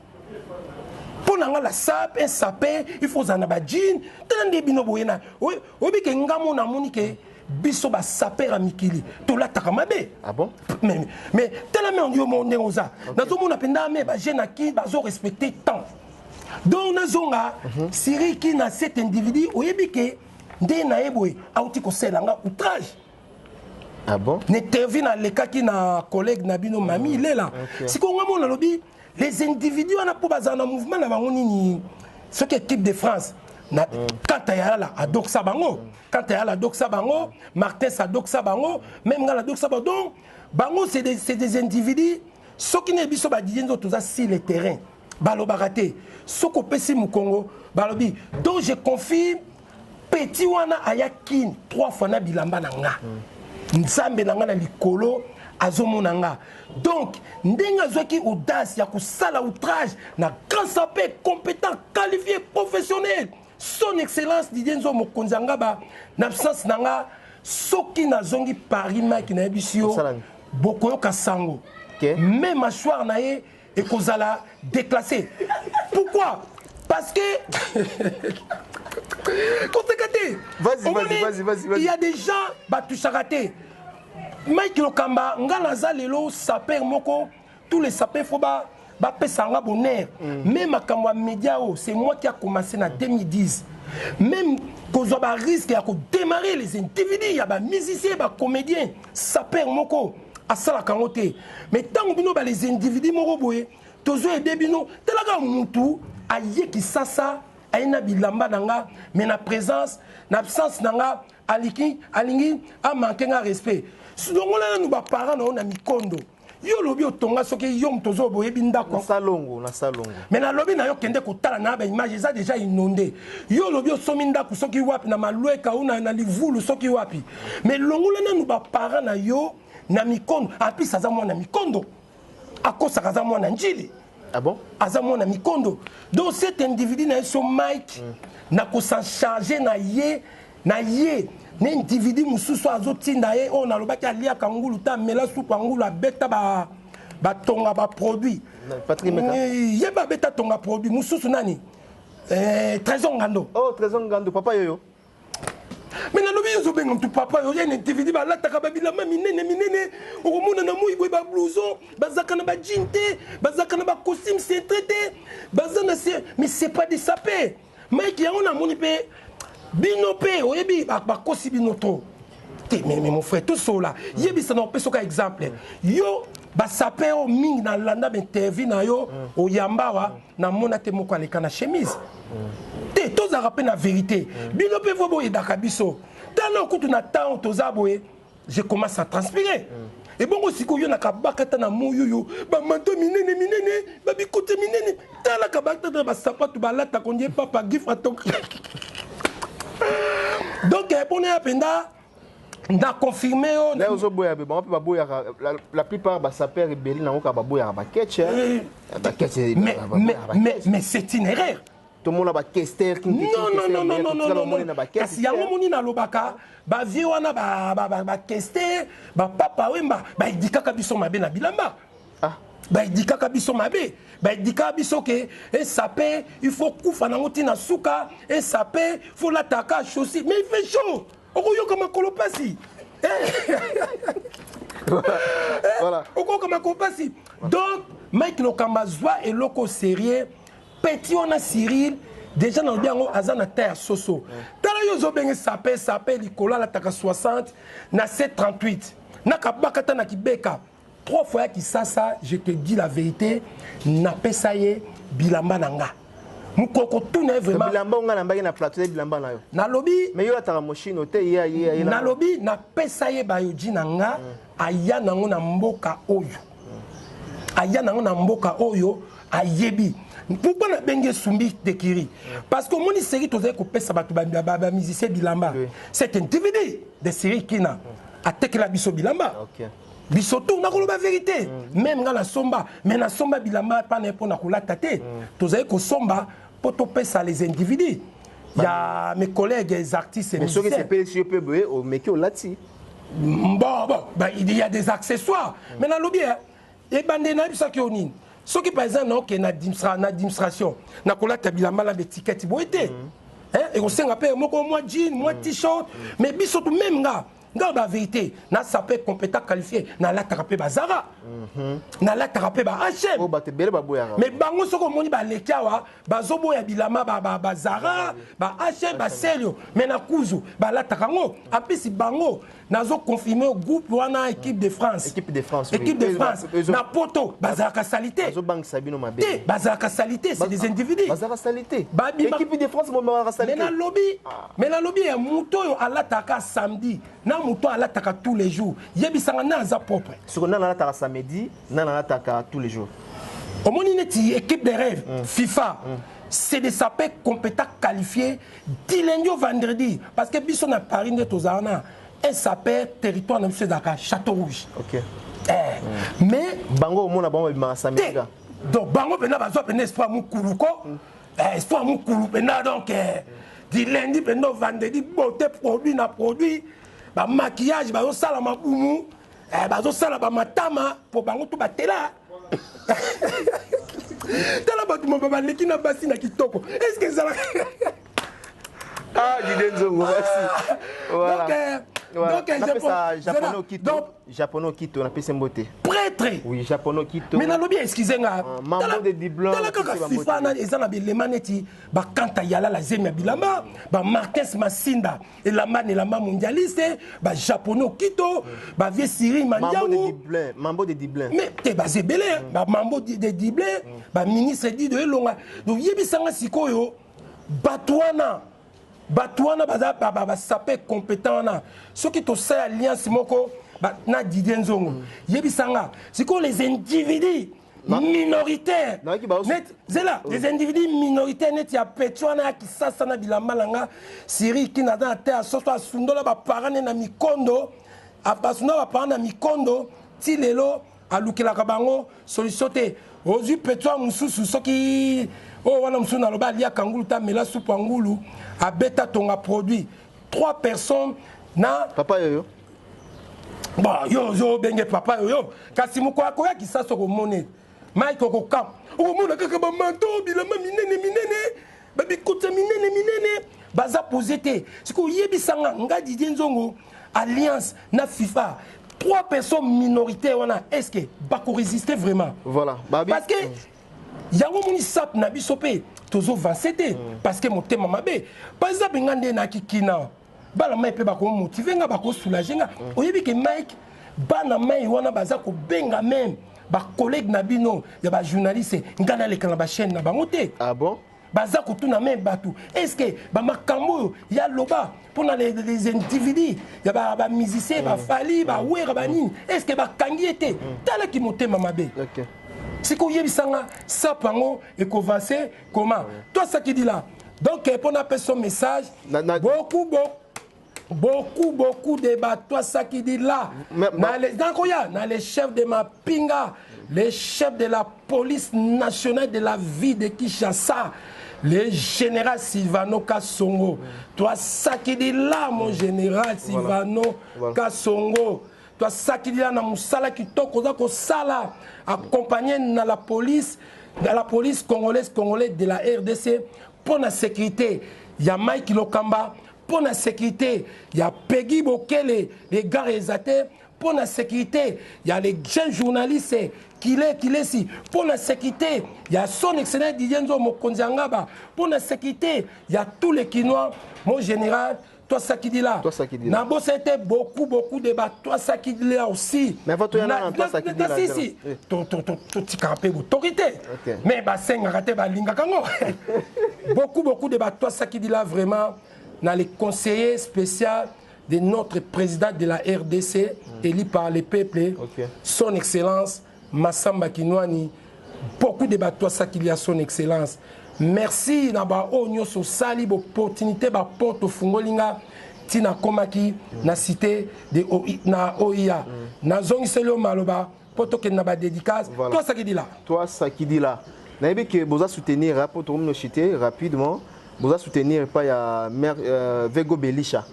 Mpo na nga, la sape, un sapeur, il faut ozala na bajean. Tala nde bino boye na oyebi ke nga mo namoni ke biso basapeur ya mikili tolataka mabe.
Ah bon?
Mais tala me yo mo ndenge oza, nazomona mpenza me bajeune aki bazorespecte temps. Donc nazonga Siriki na cet individu. Oyebi ke nde na ye boye auti kosala nga outrage.
Ah bon?
Na interview nalekaki na collègue na bino Mami Ilela. Sikoyo nga mona nalobi les individus wana mpo bazala na mouvement na bango nini, soki équipe de France na kanta yala adokisa bango, kanta yala adokisa bango, Martin adokisa bango, même nga nadokisa bango. Donc bango, c'est des individus. Soki na biso badidie nzoto toza sur le terrain, balobaka te. Soki opesi mokongo, balobi. Donc je confirme, petit wana aya Kini trois fois na bilamba na nga. Nzambe na nga na likolo azomona nga. Donc ndenge azwaki audace ya kosala outrage na grand sapeur compétent, qualifié, professionnel, son excellence Didier Nzo, mokonzi ya nga ba na absence na nga, soki nazongi Paris, Mike, nayebisi yo,
Osala nini?
Bokoyoka sango.
Ok.
Même mâchoire na ye ekozala déclassé. Pourquoi? Parce que koseka te.
Vas-y, vas-y,
Omoni,
vas-y, vas-y, vas-y.
il y a des gens batouchaka te. Mike Lokamba, nga naza lelo sapeur moko, tous les sapeurs fo bapesa nga bonheur. Même makambo ya média oyo, c'est moi qui a commencé na 2010, même kozwa barisque ya kodémarrer les individus ya bamusicien, bacomédien. Sapeur moko asalaka yango te. Mais ntango bino ba les individus moko boye tozoyede bino, talaka mutu aye Kisasa, aye na bilamba na nga, mais na présence, na absence na nga, aliki alingi amanke nga respect. Longola nanu baparent na yo na mikondo. Yo olobi otonga, soki yo moto ozo boyebi ndako.
Na salongo, na salongo.
Mais nalobi na yo, kende kotala na baimage, eza déjà inondé. Yo olobi osomi ndako soki wapi, na Malweka ou na Livulu, soki wapi, mais longola nanu baparent na yo na mikondo. Apis aza mwana mikondo, akosaka aza mwana Njili.
Ah bon?
Aza mwana mikondo. Donc cet individu na ye so Mike, na kosan charge na ye, na ye na individu mosusu azotinda ye oyo nalobaki aliaka ngulu te, amela supu ya ngulu, abeta batonga baproduit.
Patrick Meka.
Ye babeta tonga produit mosusu nani? Trésor Ngando.
Oh, Trésor Ngando, papa yoyo.
Mais nalobi yo ozobenga motu papa yo, ye na individu balataka babilamba minene minene, okomona na moi boye bablouson, bazalaka na bajean te, bazalaka na bacostume cintré te, baza na se, mais c'est pas des sapeurs. Mike, yango namoni mpe bino mpe oyebi bakosi bino trop te. Mais mon frère, tosola, yebisa na opesa oka exemple. Yo basapeur oyo mingi nalanda bainterview na yo, oyamba awa, namona te moko aleka na chemise te. Tozalaka mpe na vérité. Bino mpe fo boyedaka biso. Tala okutu na ntango toza boye, je commence à transpirer. Ebongo sikoyo yo na kabaka ta na moyoyo, bamanto minene minene, babikote minene, tala kabaka ta na basapatu balataka ondie papa gif atonga. Donc mpona ya mpenza na confirme yo.
Là ozoboya be, bango mpe baboyaka la plupart, basapeurs ebele nango kaka baboyaka baketch. Baketch.
Mais c'est une erreur.
Tomona bakester.
Non, non, non, non, non, non, non. Kasi yango moni nalobaka, bavieux wana, bakester, bapapa Wemba, baedikaka biso mabe na bilamba. Baedikaka biso mabe, baedikaka biso ke esape, il faut kufa nango ntina suka esape, faut lataka chaussure, mais il fait chaud, okoyoka makolo mpasi. Okoyoka makolo mpasi. Donc Mike Lokamba, zwa eloko sérieux. Petit wana Cyril, déjà nalobi yango, aza na ta ya soso. Tala yo, ozobenge sape sape likolo, alataka 60 na 738 nakabaka ta na kibeka trois fois ya Kisasa. Je te dis la vérité, napesa ye bilamba na nga mokoko tuna ye vraiment.
Bilamba onga nambaki na plateau, bilamba na yo?
Nalobi.
Mais yo ataka moshino te, ye ye.
Nalobi, napesa ye bayoji na nga, aya nango na mboka oyo, aya nango na mboka oyo. Ayebi pourquoi nabengi Esumbi Tekiri? Parce que omoni série, tozali kopesa bato, bamusicien bilamba. C'est individu de série kina atekela biso bilamba. Biso tu nakoloba vérité, même nga nasomba, mais nasomba bilamba pana ye mpo na kolata te. Tozali kosomba mpo topesa les individus ya mes collègues, les artistes et
Mais soki
musiciens.
Sepelisi yo mpe boye, omeki, olati.
Bon, bah, il y a des accessoires, mais nalobi ebande nayebisaki yo nini? Soki par exemple naokende na administration, nakolata bilamba na baétiquette boye te. Ekosenga mpe moko mwa jean, mwa t-shirt. Mais biso tu, même nga bavérité, nasape compétent qualifié, nalataka mpe bazara, nalataka mpe ba H&M.
Oyo bato ebele baboyaka.
Mais bango, soki omoni baleki awa, bazoboya bilamba bazara, ba H&M, baselio, mais na kuzu balataka yango. Apesi bango, nazoconfirme groupe wana, équipe de France.
Équipe de France, oui.
Équipe de France na poto bazalaka sali te.
Bazobangisa bino mabe.
Te, bazalaka sali te, c'est des individus.
Bazalaka sali te?
Babima-
Équipe de France bazalaka sali
Me
te?
nalobi, mais nalobi ya moto oyo alataka samedi na moto oyo alataka tous les jours, yebisanga na aza propre.
Soko nani alataka samedi, nani alataka tous les jours?
Omoni neti équipe de rêve FIFA, c'est des sapeurs compétents qualifiés du lundi au vendredi, parce que biso na Paris nde tozala na un sapeur, territoire na biso ezalaka Château Rouge. Eh, mais
Bango omona bango babimaka samedi
te
ka.
Donc bango mpenza bazwa mpenza espoir mokulu ko, espoir mokulu mpenza. Donc du lundi mpenza au vendredi, beauté, produit na produit, bamaquillage, bazosala mabumu, bazosala bamatama mpo bango to batela. Tala bato moba baleki na basi na kitoko, est ce que ezalaka?
Ah, Didier Nzongo, merci. Voilà.
Donc,
Voilà.
donc,
Napesa japonais okito.
Donc
Japonais okito, napesi mbote.
Prêtre.
Oui, japonais okito.
Mais nalobi, excuse nga.
Mambo de Dublin,
Tala kaka
napesi bango
FIFA
te.
na eza na bilema neti bakanta yala la zemi ya bilamba, bamartins Masinda elamba na elamba mondialiste, bajaponais okito, bavieux Siri
Mambo de
Mandiango.
Dublin, Mambo de Dublin.
Mais te, baza ebele, bamambo de Dublin, baministre Dido Elonga. Donc yebisanga sikoyo, bato wana baza basape compétent wana, soki tosala alliance moko na Didier Nzongo, yebisanga sikoyo, les individus minoritaires
Nayoki
net zela, les individus minoritaires neti ya petro wana ya Kisasa na bilamba na nga Siri kina, aza na te ya soso, asundola baparent ne na mikondo, asundola baparent na mikondo ti lelo alukelaka bango solution te. Ozwi petro mosusu, soki oyo wana mosusu naloba, aliaka ngulu te, amela supu ya ngulu, abeta tonga produit trois personnes na
Papa yoyo.
Bon, yo ozobenge papa yoyo, kasi mokolo akoya Kisasa, okomona Mike okokam, okomona kaka bamanto, bilamba minene minene, babikota minene minene, baza pose te. Sikoyo oyebisanga nga, Didier Nzongo, alliance na FIFA, trois personnes minoritaires wana, est ce que bakorésister vraiment?
Voilà. Babi.
Parce que yango moni sape na biso mpe tozovanse te, parce que motema mabe. Par exemple nga nde nayaki kina, bana mai mpe bakomotive nga, bakosoulage nga. Oyebi ke Mike, bana mai wana baza kobenga même bacollègue na bino ya bajournaliste, nga naleka na bachaîne na bango te.
Ah bon?
Baza kotuna même bato, est ce que bamakambo oyo ya loba mpona les individus ya bamusicien, bafali, bawera, banini, est ce que bakangi ye te? Talaki motema mabe. Sikoyo oyebisanga, sape yango ekovanse comment? Toi, sakidi la Donc mpo napesa message, beaucoup, beaucoup, beaucoup, beaucoup de bato asakidi là na les nakoya na les chefs de mapinga, les chefs de la police nationale de la ville de Kinshasa, le général Silvano Kasongo. Toi sakidi là, mon général Silvano Kasongo, toi sakidi là na mosala kitoko oza kosala, accompagné na la police congolaise de la RDC, mpo na sécurité ya Mike Lokamba, mpo na sécurité ya Peggy Bokele, les gars réalisateurs, mpo na sécurité ya les jeunes journalistes Kile Kilesi, mpo na sécurité ya son excellence Didier Nzo, mokonzi ya Ngaba, mpo na sécurité ya tous les Kinois, mon général, toi Sakidila.
Toi Sakidila.
Nabosa ete beaucoup, beaucoup de bato Sakidila aussi.
Mais avant toya na toi Sakidila,
si si, totikaka mpe botoki te, mais basengaka te, balingaka ngo. Beaucoup, beaucoup de bato Sakidila vraiment, na les conseillers spécial de notre président de la RDC, élu par le peuple, son excellence Massamba Kinwani. Beaucoup de bato Sakili à son excellence. Merci na ba oyo nyonso osali opportunité, baporte ofungoli nga ntina akomaki na cité de OI, na OIA. Nazongiseli yo maloba mpo tokende na badédicace.
Voilà.
Toi Sakidila.
Toi Sakidila, nayebi ke boza soutenir mpo tokomi no chute rapidement, boza soutenir epai ya mare Vego Belisha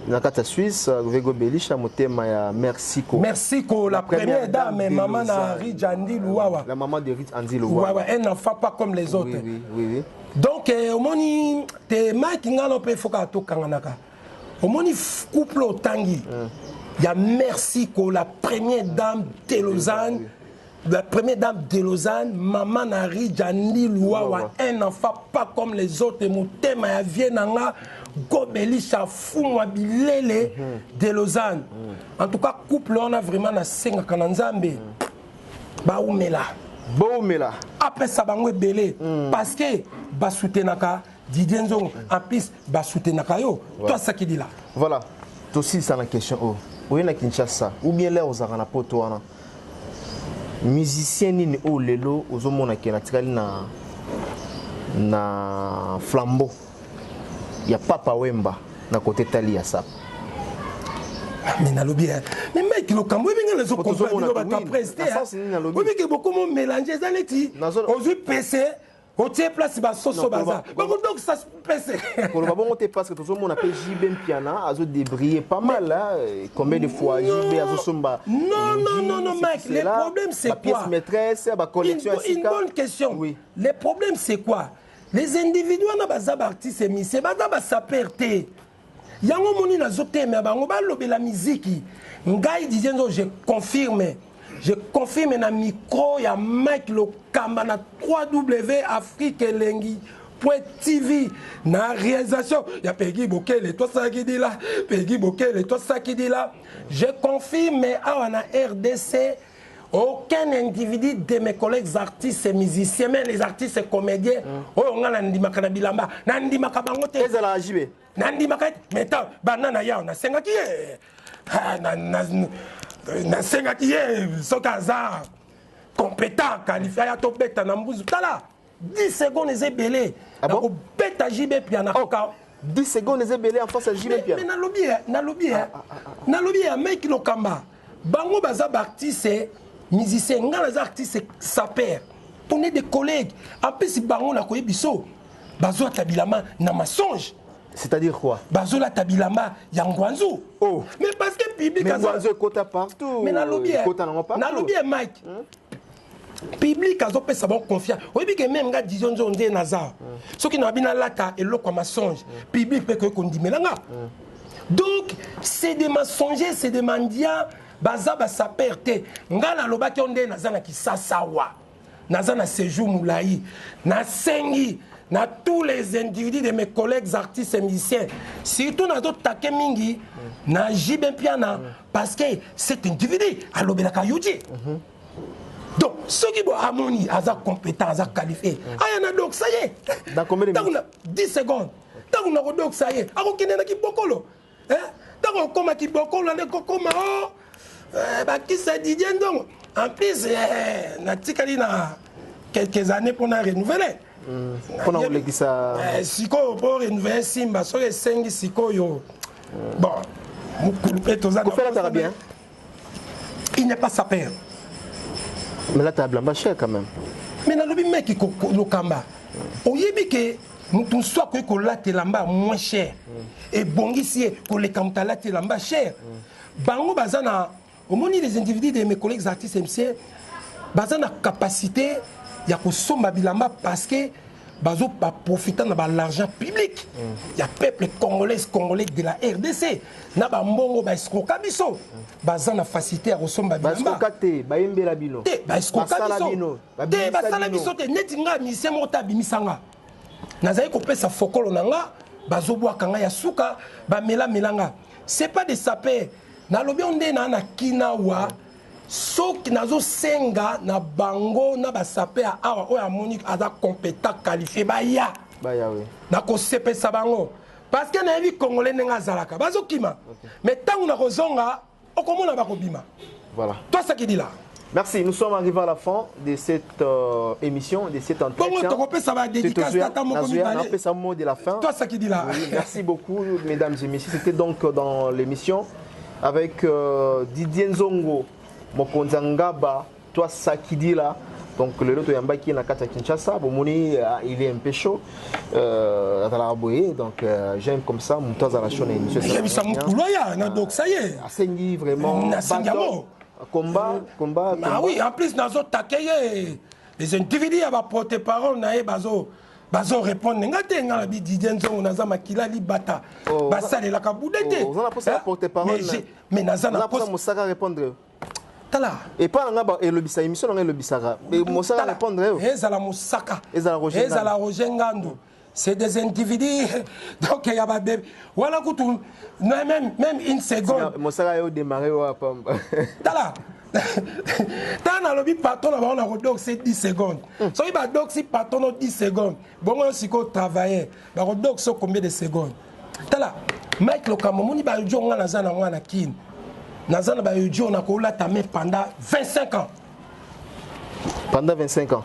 na kati ya Suisse, Vego Belisha, motema ya Merci ko.
Merci ko la première dame,
de
maman na
Lausanne.
Rijandi Luwawa.
La maman de Rit Andy Luwawa.
Ouais, un enfant pas comme les autres. Donc omoni te, Mike, ngano mpe foka tokanganaka. Omoni couple otangi ya Merci ko, la première dame de Lausanne, la première dame de Lausanne, maman na Rijandi Luwawa, un enfant pas comme les autres, motema ya vie nanga Gobelisha, fumwa bilele de Lausanne. En tout cas, couple wana vraiment nasengaka na Nzambe baumela.
Boumela.
Apesa bango ebele, parce que basoutenaka Didier Nzongo, en plus basoutenaka yo, toi Sakidila.
Voilà, tosilisa na question oyo. Oye na Kinshasa ou bien lere ozalaka na poto wana, musicien nini oyo lelo ozomona ke natikali na flambeau ya Papa Wemba na kote tali ya sap?
Mais nalobi, mais Mike Lokambo, oyebi nga
tozomona
nazokomprendre bato
oui,
ya presse te.
na sens nini nalobi?
Oyebi ke bokomo mélange, eza neti ozwi PC, otie place basoso
Non,
baza bakodokisa PC.
Koloba bongo te, parce que tozomona mpe JB Mpiana azodébrouiller pas mal, hein. Combien de fois JB azosomba?
Non, non, non, non, Mike, le problème, c'est
pièce
quoi?
maîtresse, bacollection.
Une bonne question.
Oui.
Le problème, c'est quoi? Les individus wana baza baartiste musicien, baza basapeur te. Yango moni nazotemela bango balobela miziki. Ngai Didier Nzo, je confirme, je confirme na micro ya Mike Lokamba na 3W Afrique Elengi point TV, na réalisation ya Peggy Bokele, tosakidila Peggy Bokele, tosakidila. Je confirme awa na RDC, aucun individu de mes collègues artistes et musiciens, même les artistes et comédiens, oyo nga nandimaka na bilamba, nandimaka bango te.
Ezala JB.
Nandimaka ete, mais ta banda na yawo nasengaki ye. Ah, nasengaki ye soki aza compétent, qualifié, aya tobeta na mbuzu. Tala, 10 secondes eza ebele.
Ah bon?
Nakobeta JB Piana.
Oh, 10 secondes eza ebele en face ya JB Piana?
Mais nalobi ye, nalobi ye, nalobi ya Mike Lokamba, bango baza baartiste musicien, nga naza artiste sapeur, on est des collègues. En plus, bango nakoyebi biso bazolata bilamba na mensonge.
C'est-à-dire quoi?
Bazolata bilamba ya ngwanzu.
Oh.
Mais parce que public
Mais Ngwanzu ekota partout.
Mais nalobi ye,
Ekota nango partout.
nalobi ye, Mike, public azopesa bango confiance. Oyebi ke même nga Didier Nzo nde naza, soki na babi nalata eloko ya mensonge, public mpe koki kondimela nga. Donc c'est des mensongers, c'est des mendiants, baza basapeur te. Nga nalobaki yo nde naza na Kisasawa, naza na séjour molai, nasengi na tous les individus de mes collègues artistes et musiciens, surtout nazotake mingi na JB Mpiana, parce que cet individu alobelaka yuji. Donc soki bo amoni aza compétent, aza qualifié, aya na dokisa ye.
Dans combien de
Ntango na 10 secondes, ntango na kodokisa ye, akokende na kibokolo. Ntango okóma kibokolo nde kokóma o bakisa Didier Ndongo. En plus, natikali na quelques années mpona renouveler.
Mpona kolekisa.
Sikoyo mpo renouveler Simba, soki esengi sikoyo, bon, mokulu mpe toza.
Kofi alataka bien.
Il n'est pas sapeur.
Mais lataka bilamba cher quand même.
Mais nalobi, meki Lokamba, oyebi ke moto mosusu akoki kolata elamba moins cher, ebongisi ye koleka moto alati elamba cher. Bango baza na, omoni, les individus de mes collègues artistes MC baza na capacité ya kosomba bilamba parce que bazo baprofita na balargent public ya peuple congolais, congolais de la RDC, na bambongo baescroka biso. Baza na facilité ya kosomba bilamba.
Baescroka te, bayembela bino.
Te, baescroka biso te, basala biso te. Neti nga, musicien moko te abimisa nga. Nazali kopesa fokolo na nga, bazobwaka nga ya suka, bamelamela nga. C'est pas des sapeurs. Nalobi yo nde naa na kina wa, soki nazosenga na bango na basapeurs ya awa oyo amoni aza compétent, qualifié, baya.
Baya, oui.
Nakosepesa bango parce que nayebi Congolais ndenge azalaka, bazokima. Mais ntango nakozonga, okomona bakobima.
Voilà.
Tosakidila.
Merci, nous sommes arrivés à la fin de cette émission, de cet entretien.
Bongo tokopesa badédicace tata moko mibale.
Napesa mot de la fin.
Tosakidila.
Oui, merci beaucoup, mesdames et messieurs. C'était donc dans l'émission avec Didier Nzongo, Mokonzi Ngaba, toi Sakidila. Donc le loto yambaki na kati ya Kinshasa, bomoni, il est un peu chaud. Azalaka boye, donc j'aime comme ça, moto azala chaud na émission.
Yebisa mokulu aya na doksa ye.
Asengi vraiment.
Nasengi yango.
Combat, combat.
Ah oui, en plus nazotake ye, les individus ya baporte parole na ye bazo bazo répondre nga te. Nga na bi Didier Nzongo, naza makila libata.
Oh,
basalelaka bude te.
Oza na posa ya porte parole.
Mais naza na
posa Mosaka répondre.
Tala.
Epa na nga elobisa, émission na nga elobisaka Mosaka répondre yo.
Ezala Mosaka.
Ezala Roger.
Ezala Roger Ngandu, c'est des individus, donc ya babebe wana kutu même une seconde.
Mosaka yo démarré wa pamba.
Tala, tala, nalobi patron na bango na kodoxe 10 secondes. Soki badoxi patron no 10 secondes, bongo yo sikoyo travailleur bakodoxe combien de secondes? Tala, Mike Lokamba, omoni baaudio nga naza nango na Kine, naza na baaudio na kolata me pendant 25 ans.
Pendant 25 ans.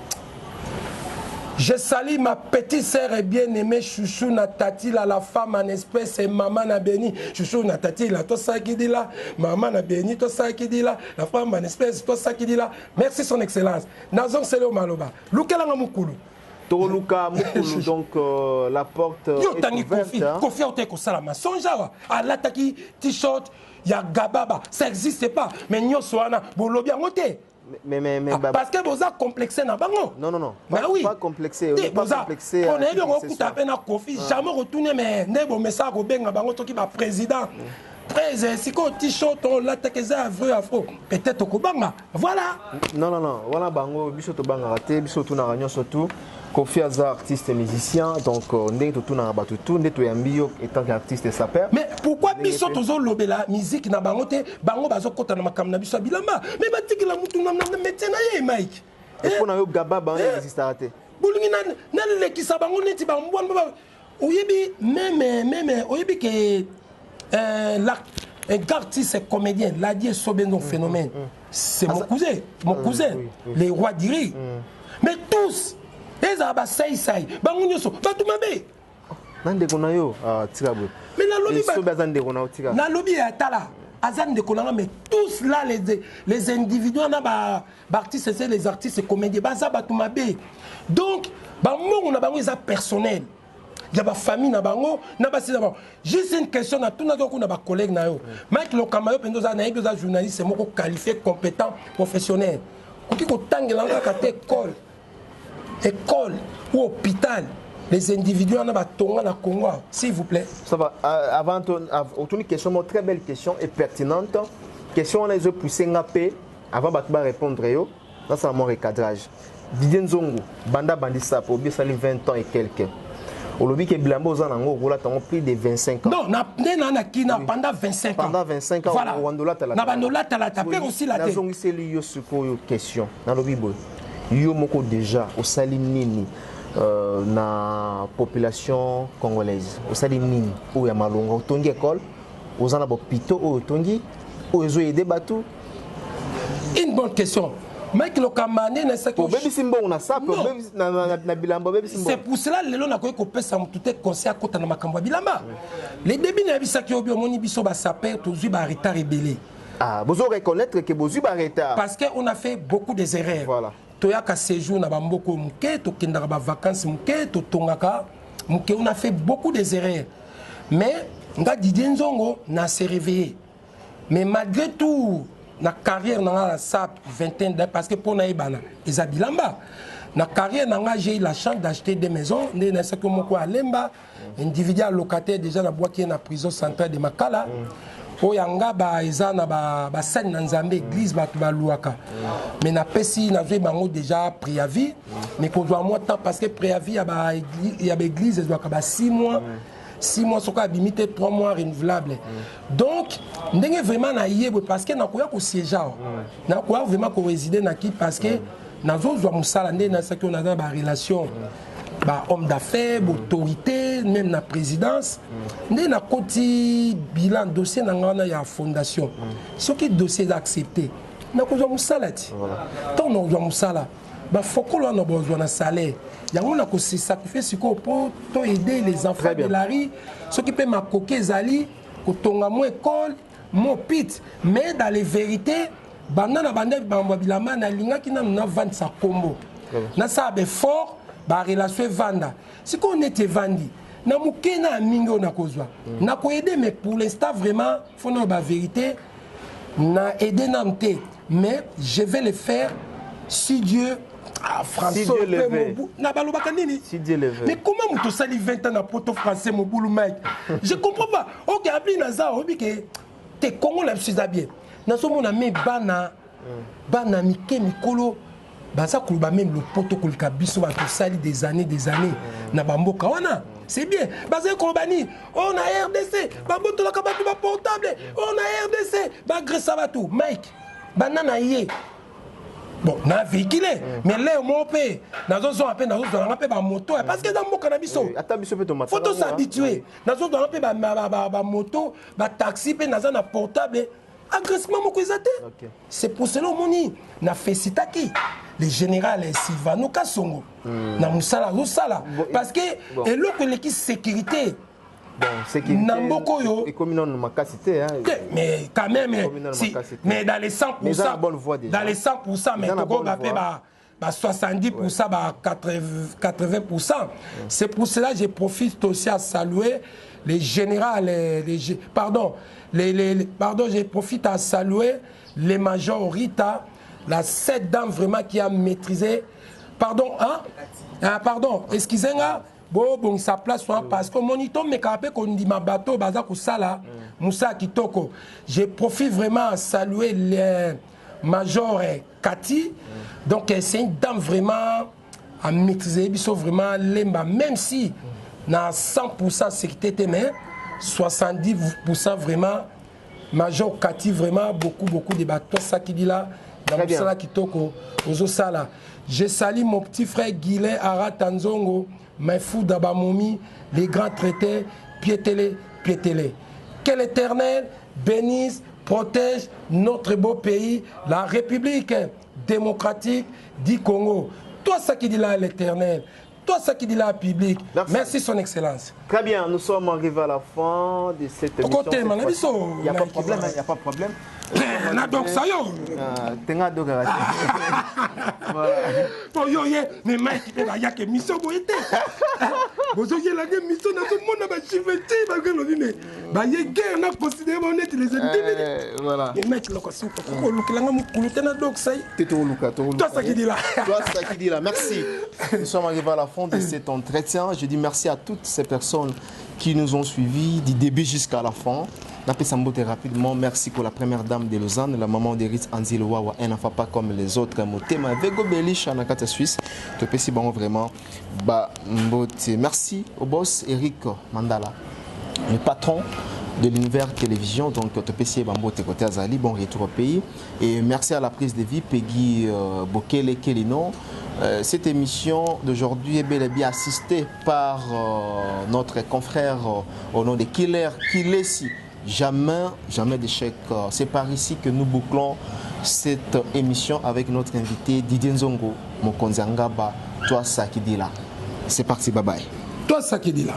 Je salue ma petite sœur et bien-aimée Chouchou Natatila, la femme en espèce et maman na béni. Chouchou Natatila, toi ça qui dit là, maman na béni, toi ça qui dit là, la femme en espèce, toi ça qui dit là. Merci son excellence. Nazon Selo Maloba. Lukelanga mukulu.
Toluka mukulu, donc la porte
Yo tangi Kofi, Kofi ote kosala masonge awa. Alataki t-shirt ya Gababa, ça existe pas. Mais nyonso wana bolobi yango te.
Mais
ah, parce que boza complexé na bango.
Non, non, non.
Pas,
oui. Pas complexé. On n'est pas complexé.
On est bien okuta pe na Kofi, jamais retourner, mais nde bomesa kobenga bango toki ba président. Prese sikoyo t-shirt olataka eza vrai afro, peut-être okobanga, voilà.
Non, non, non, wana bango, biso tobangaka te. Biso tunaka nyonso tu. Kofi aza artiste musicien, donc ndenge totunaka bato tu, nde toyambi yo en tant qu'artiste sapeur.
Mais pourquoi biso tozolobela musique na bango te, bango bazokɔta na makambo na biso ya bilamba? Mais batikela mutu na métier na ye, Mike.
Mpo na yo, gaba bango existaka te.
Bolingi nalekisa bango neti bambwana. Oyebi même, oyebi ke un gars artiste comédien Ladi Sobendo, phénomène, c'est mon cousin, mon cousin, les rois diri. Mais tous ezala basaisai, bango nyonso bato mabe.
Na ndeko na yo, tika boye.
Mais nalobi
Sobe aza ndeko na yo, tika.
Nalobi ya tala, aza ndeko na nga, mais tous là, les individus wana, baartiste, c'est les artistes comédiens, baza bato mabe. Donc bambongo na bango eza personnel ya bafamille na bango, na basi na bango. Juste une question natunaki yo kuna, bacollègue na yo, Mike Lokamba, yo mpenza oza, nayebi oza journaliste moko qualifié, compétent, professionnel, koki kotangela kaka te école ou hôpital les individus wana batonga na Congo, s'il vous plaît?
Ça va. Avant otuni question moko, très belle question et pertinente question wana ezopousse nga mpe avant bato barépondre yo, nasala mwa recadrage. Didier Nzongo, banda bandisa po obi osali 20 ans et quelque, olobi ke bilamba oza nango okolata yango plus de 25 ans.
Non, nde na kina pendant 25 ans.
Pendant 25 ans.
Voilà.
Wandolatalata.
Na bandolatalata mpe kosila te.
Nazongiseli yo sikoyo question. Nalobi boye, yo moko déjà osali nini na population congolaise? Osali nini oyo ya malonga? Otongi école, oza na bopito oyo otongi, oyo ezoyede bato?
Une bonne question. Mike Lokamba nde nasaki.
Obebisi mbongo na sape, obebisi na bilamba, obebisi mbongo.
C'est pour cela lelo nakoki kopesa motu te conseil akota na makambo ya bilamba. Le début nayebisaki yo bi omoni biso ba sapeur tozwi ba retard ebele.
Ah, bozo reconnaître que bozwi ba retard.
Parce que on a fait beaucoup des erreurs.
Voilà.
Toyaka séjour na ba mboka oyo moke, tokendaka ba vacances moke, totongaka moke, on a fait beaucoup des erreurs. Mais nga Didier Nzongo na se réveiller. Mais malgré tout na carrière na nga na sap 21 d'années parce que pona yebana eza bilamba. Na carrière na nga j'ai eu la chance d'acheter des maisons nde na saki moko à Lemba, individuel locataire déjà na bwaki na prison centrale de Makala. Oyo ya nga ba eza na ba ba sali na Nzambe église bato baluaka. Mais na pesi nazwi bango déjà préavis mais kozwa moi temps parce que préavis ya ba ya ba église ezwaka ba 6 mois. 6 mois soki abimi te 3 mois renouvelable. Donc ndenge vraiment na yebwe parce que nakoya ko siéger awa. Nakoya vraiment ko résider na ki parce que nazozwa mosala nde nasaki oyo naza na ba relation ba homme d'affaires, ba autorité, même na présidence. Nde nakoti bilan dossier na nga wana ya fondation. Soki dossier eza accepté, nakozwa mosala ti. Ntango nakozwa mosala, bafokolo wana bozwa na salaire. Yango nakosi sacrifier sikoyo po to aider les enfants de la rue. Soki pe makoki ezali kotonga mo école, mo pit, mais dans les vérités banda na banda bambo bilamba nalingaki nanu navandisa kombo. Nasala ba effort, ba relation evanda. Sikoyo neti evandi na moke na mingi oyo nakozwa. Nako aider mais pour l'instant vraiment faut na ba vérité na aider nanu te, mais je vais le faire si Dieu ah, français,
Si Dieu le
pe
veut.
mobu, na balobaka nini?
Si Dieu le veut.
Mais comment moto osali 20 ans na poto français mobulu Mike? Je comprends pas. OK, abli naza oyebi ke te Congo na biso eza bien. Nazomona me bana bana mike mikolo baza koloba même lopoto koleka biso bato osali des années des années na bamboka wana. C'est bien. Bazali koloba nini? Oh na RDC babotolaka bato ba portable. Oh na RDC bagressa bato. Mike banda na ye. Bon, na véhiculé, mais là moi pe nazozwa pe nazozwa nga pe ba moto parce que dans mboka na biso.
Oui, ata biso pe to matala
Faut
ngo, hein.
s'habituer. Nazozwa pe ba moto, ba taxi pe naza na portable. Agressement moko eza te.
Ok.
C'est pour cela omoni na félicitaki le général Sylvano Kasongo na musala azosala
Bon,
parce que
bon.
eloko eleki sécurité.
Bon, sécurité
Na mboka oyo.
ekomi nanu makasi te, hein.
Te, mais quand même,
Ekomi nanu
si,
makasi te.
mais dans les 100%,
Mais eza na bonne voie déjà.
Dans les 100%, mais
Eza na
toko
bonne
ba pe
voie.
ba 70%, ba 80%. C'est pour cela que je profite aussi à saluer les généraux, les, les gé-, pardon, les, les, les, pardon, je profite à saluer les majors Rita, la cette dame vraiment qui a maîtrisé. Pardon, hein? Ah, pardon, excusez-moi. Bo bon sa place soit parce que monito me kapé ko ndima bateau baza ko sala Moussa Kitoko. Je profite vraiment à saluer les major Cathy. Donc c'est une dame vraiment à maîtriser biso vraiment lemba même si na 100% sécurité mais 70% vraiment major Cathy vraiment beaucoup beaucoup de bateaux ça qui dit là dans
Très bien.
Moussa Kitoko ozo sala. Je salue mon petit frère Guilain Aratanzongo, Mefou Dabamomi, les grands traités, piétélé, piétélé. Que l'Éternel bénisse, protège notre beau pays, la République démocratique du Congo. Toi, ça qui dit là, l'Éternel. Toi, ça qui dit là, public.
Merci.
Merci, son Excellence.
Très bien, nous sommes arrivés à la fin de cette émission.
Côté,
Cette
mon ami,
fois-ci. Il n'y a pas de
so,
problème, hein, il n'y a pas de problème.
Na donc ça yo.
Ah, tenga donc, hein. Voilà.
Oh, yo, ye, mais Mike, il y a que mission pour été. Bozo ye la mission na tout le monde ba chiveti ba ke lobi mais ba ye guerre na considéré bon net les individus.
Voilà.
Mais mec loko suka ko lukela nga mukulu te na donc ça.
T'es au Luka, t'es au Luka.
Toi ça qui dit là.
Toi ça qui dit là. Merci. Nous sommes arrivés à la fin de cet entretien. Je dis merci à toutes ces personnes qui nous ont suivis du début jusqu'à la fin. Napesa mbote rapidement, merci pour la première dame de Lausanne, la maman d'Erit Anzil Wawa, un enfant pas comme les autres, Motema Vego Belisha na kati ya Suisse. Topesi bango vraiment ba mbote. Merci au boss Eric Mandala, le patron de l'univers télévision, donc Topesi bambote côté Azali, bon retour au pays. Et merci à la prise de vie Peggy Bokele Kelino. Cette émission d'aujourd'hui est bel et bien assistée par notre confrère au nom de Killer Kilesi. Jamais, jamais d'échec. C'est par ici que nous bouclons cette émission avec notre invité Didier Nzongo Mokonzi Ngaba, toi Sakidila. C'est parti, bye bye.
Toi Sakidila.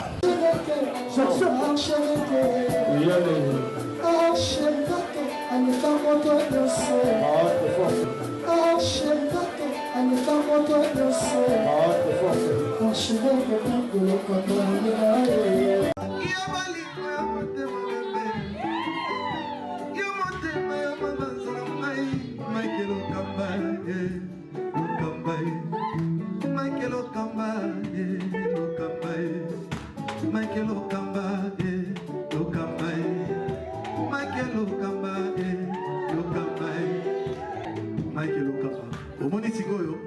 Omoni sikoyo,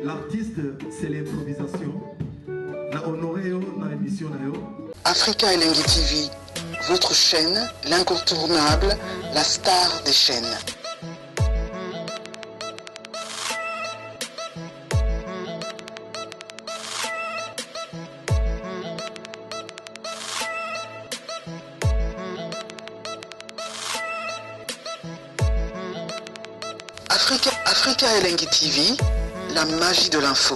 l'artiste, c'est l'improvisation. Na honoré yo na émission na yo.
Africa Elengi TV, votre chaîne, l'incontournable, la star des chaînes. Africa, Africa Elengi TV, la magie de l'info.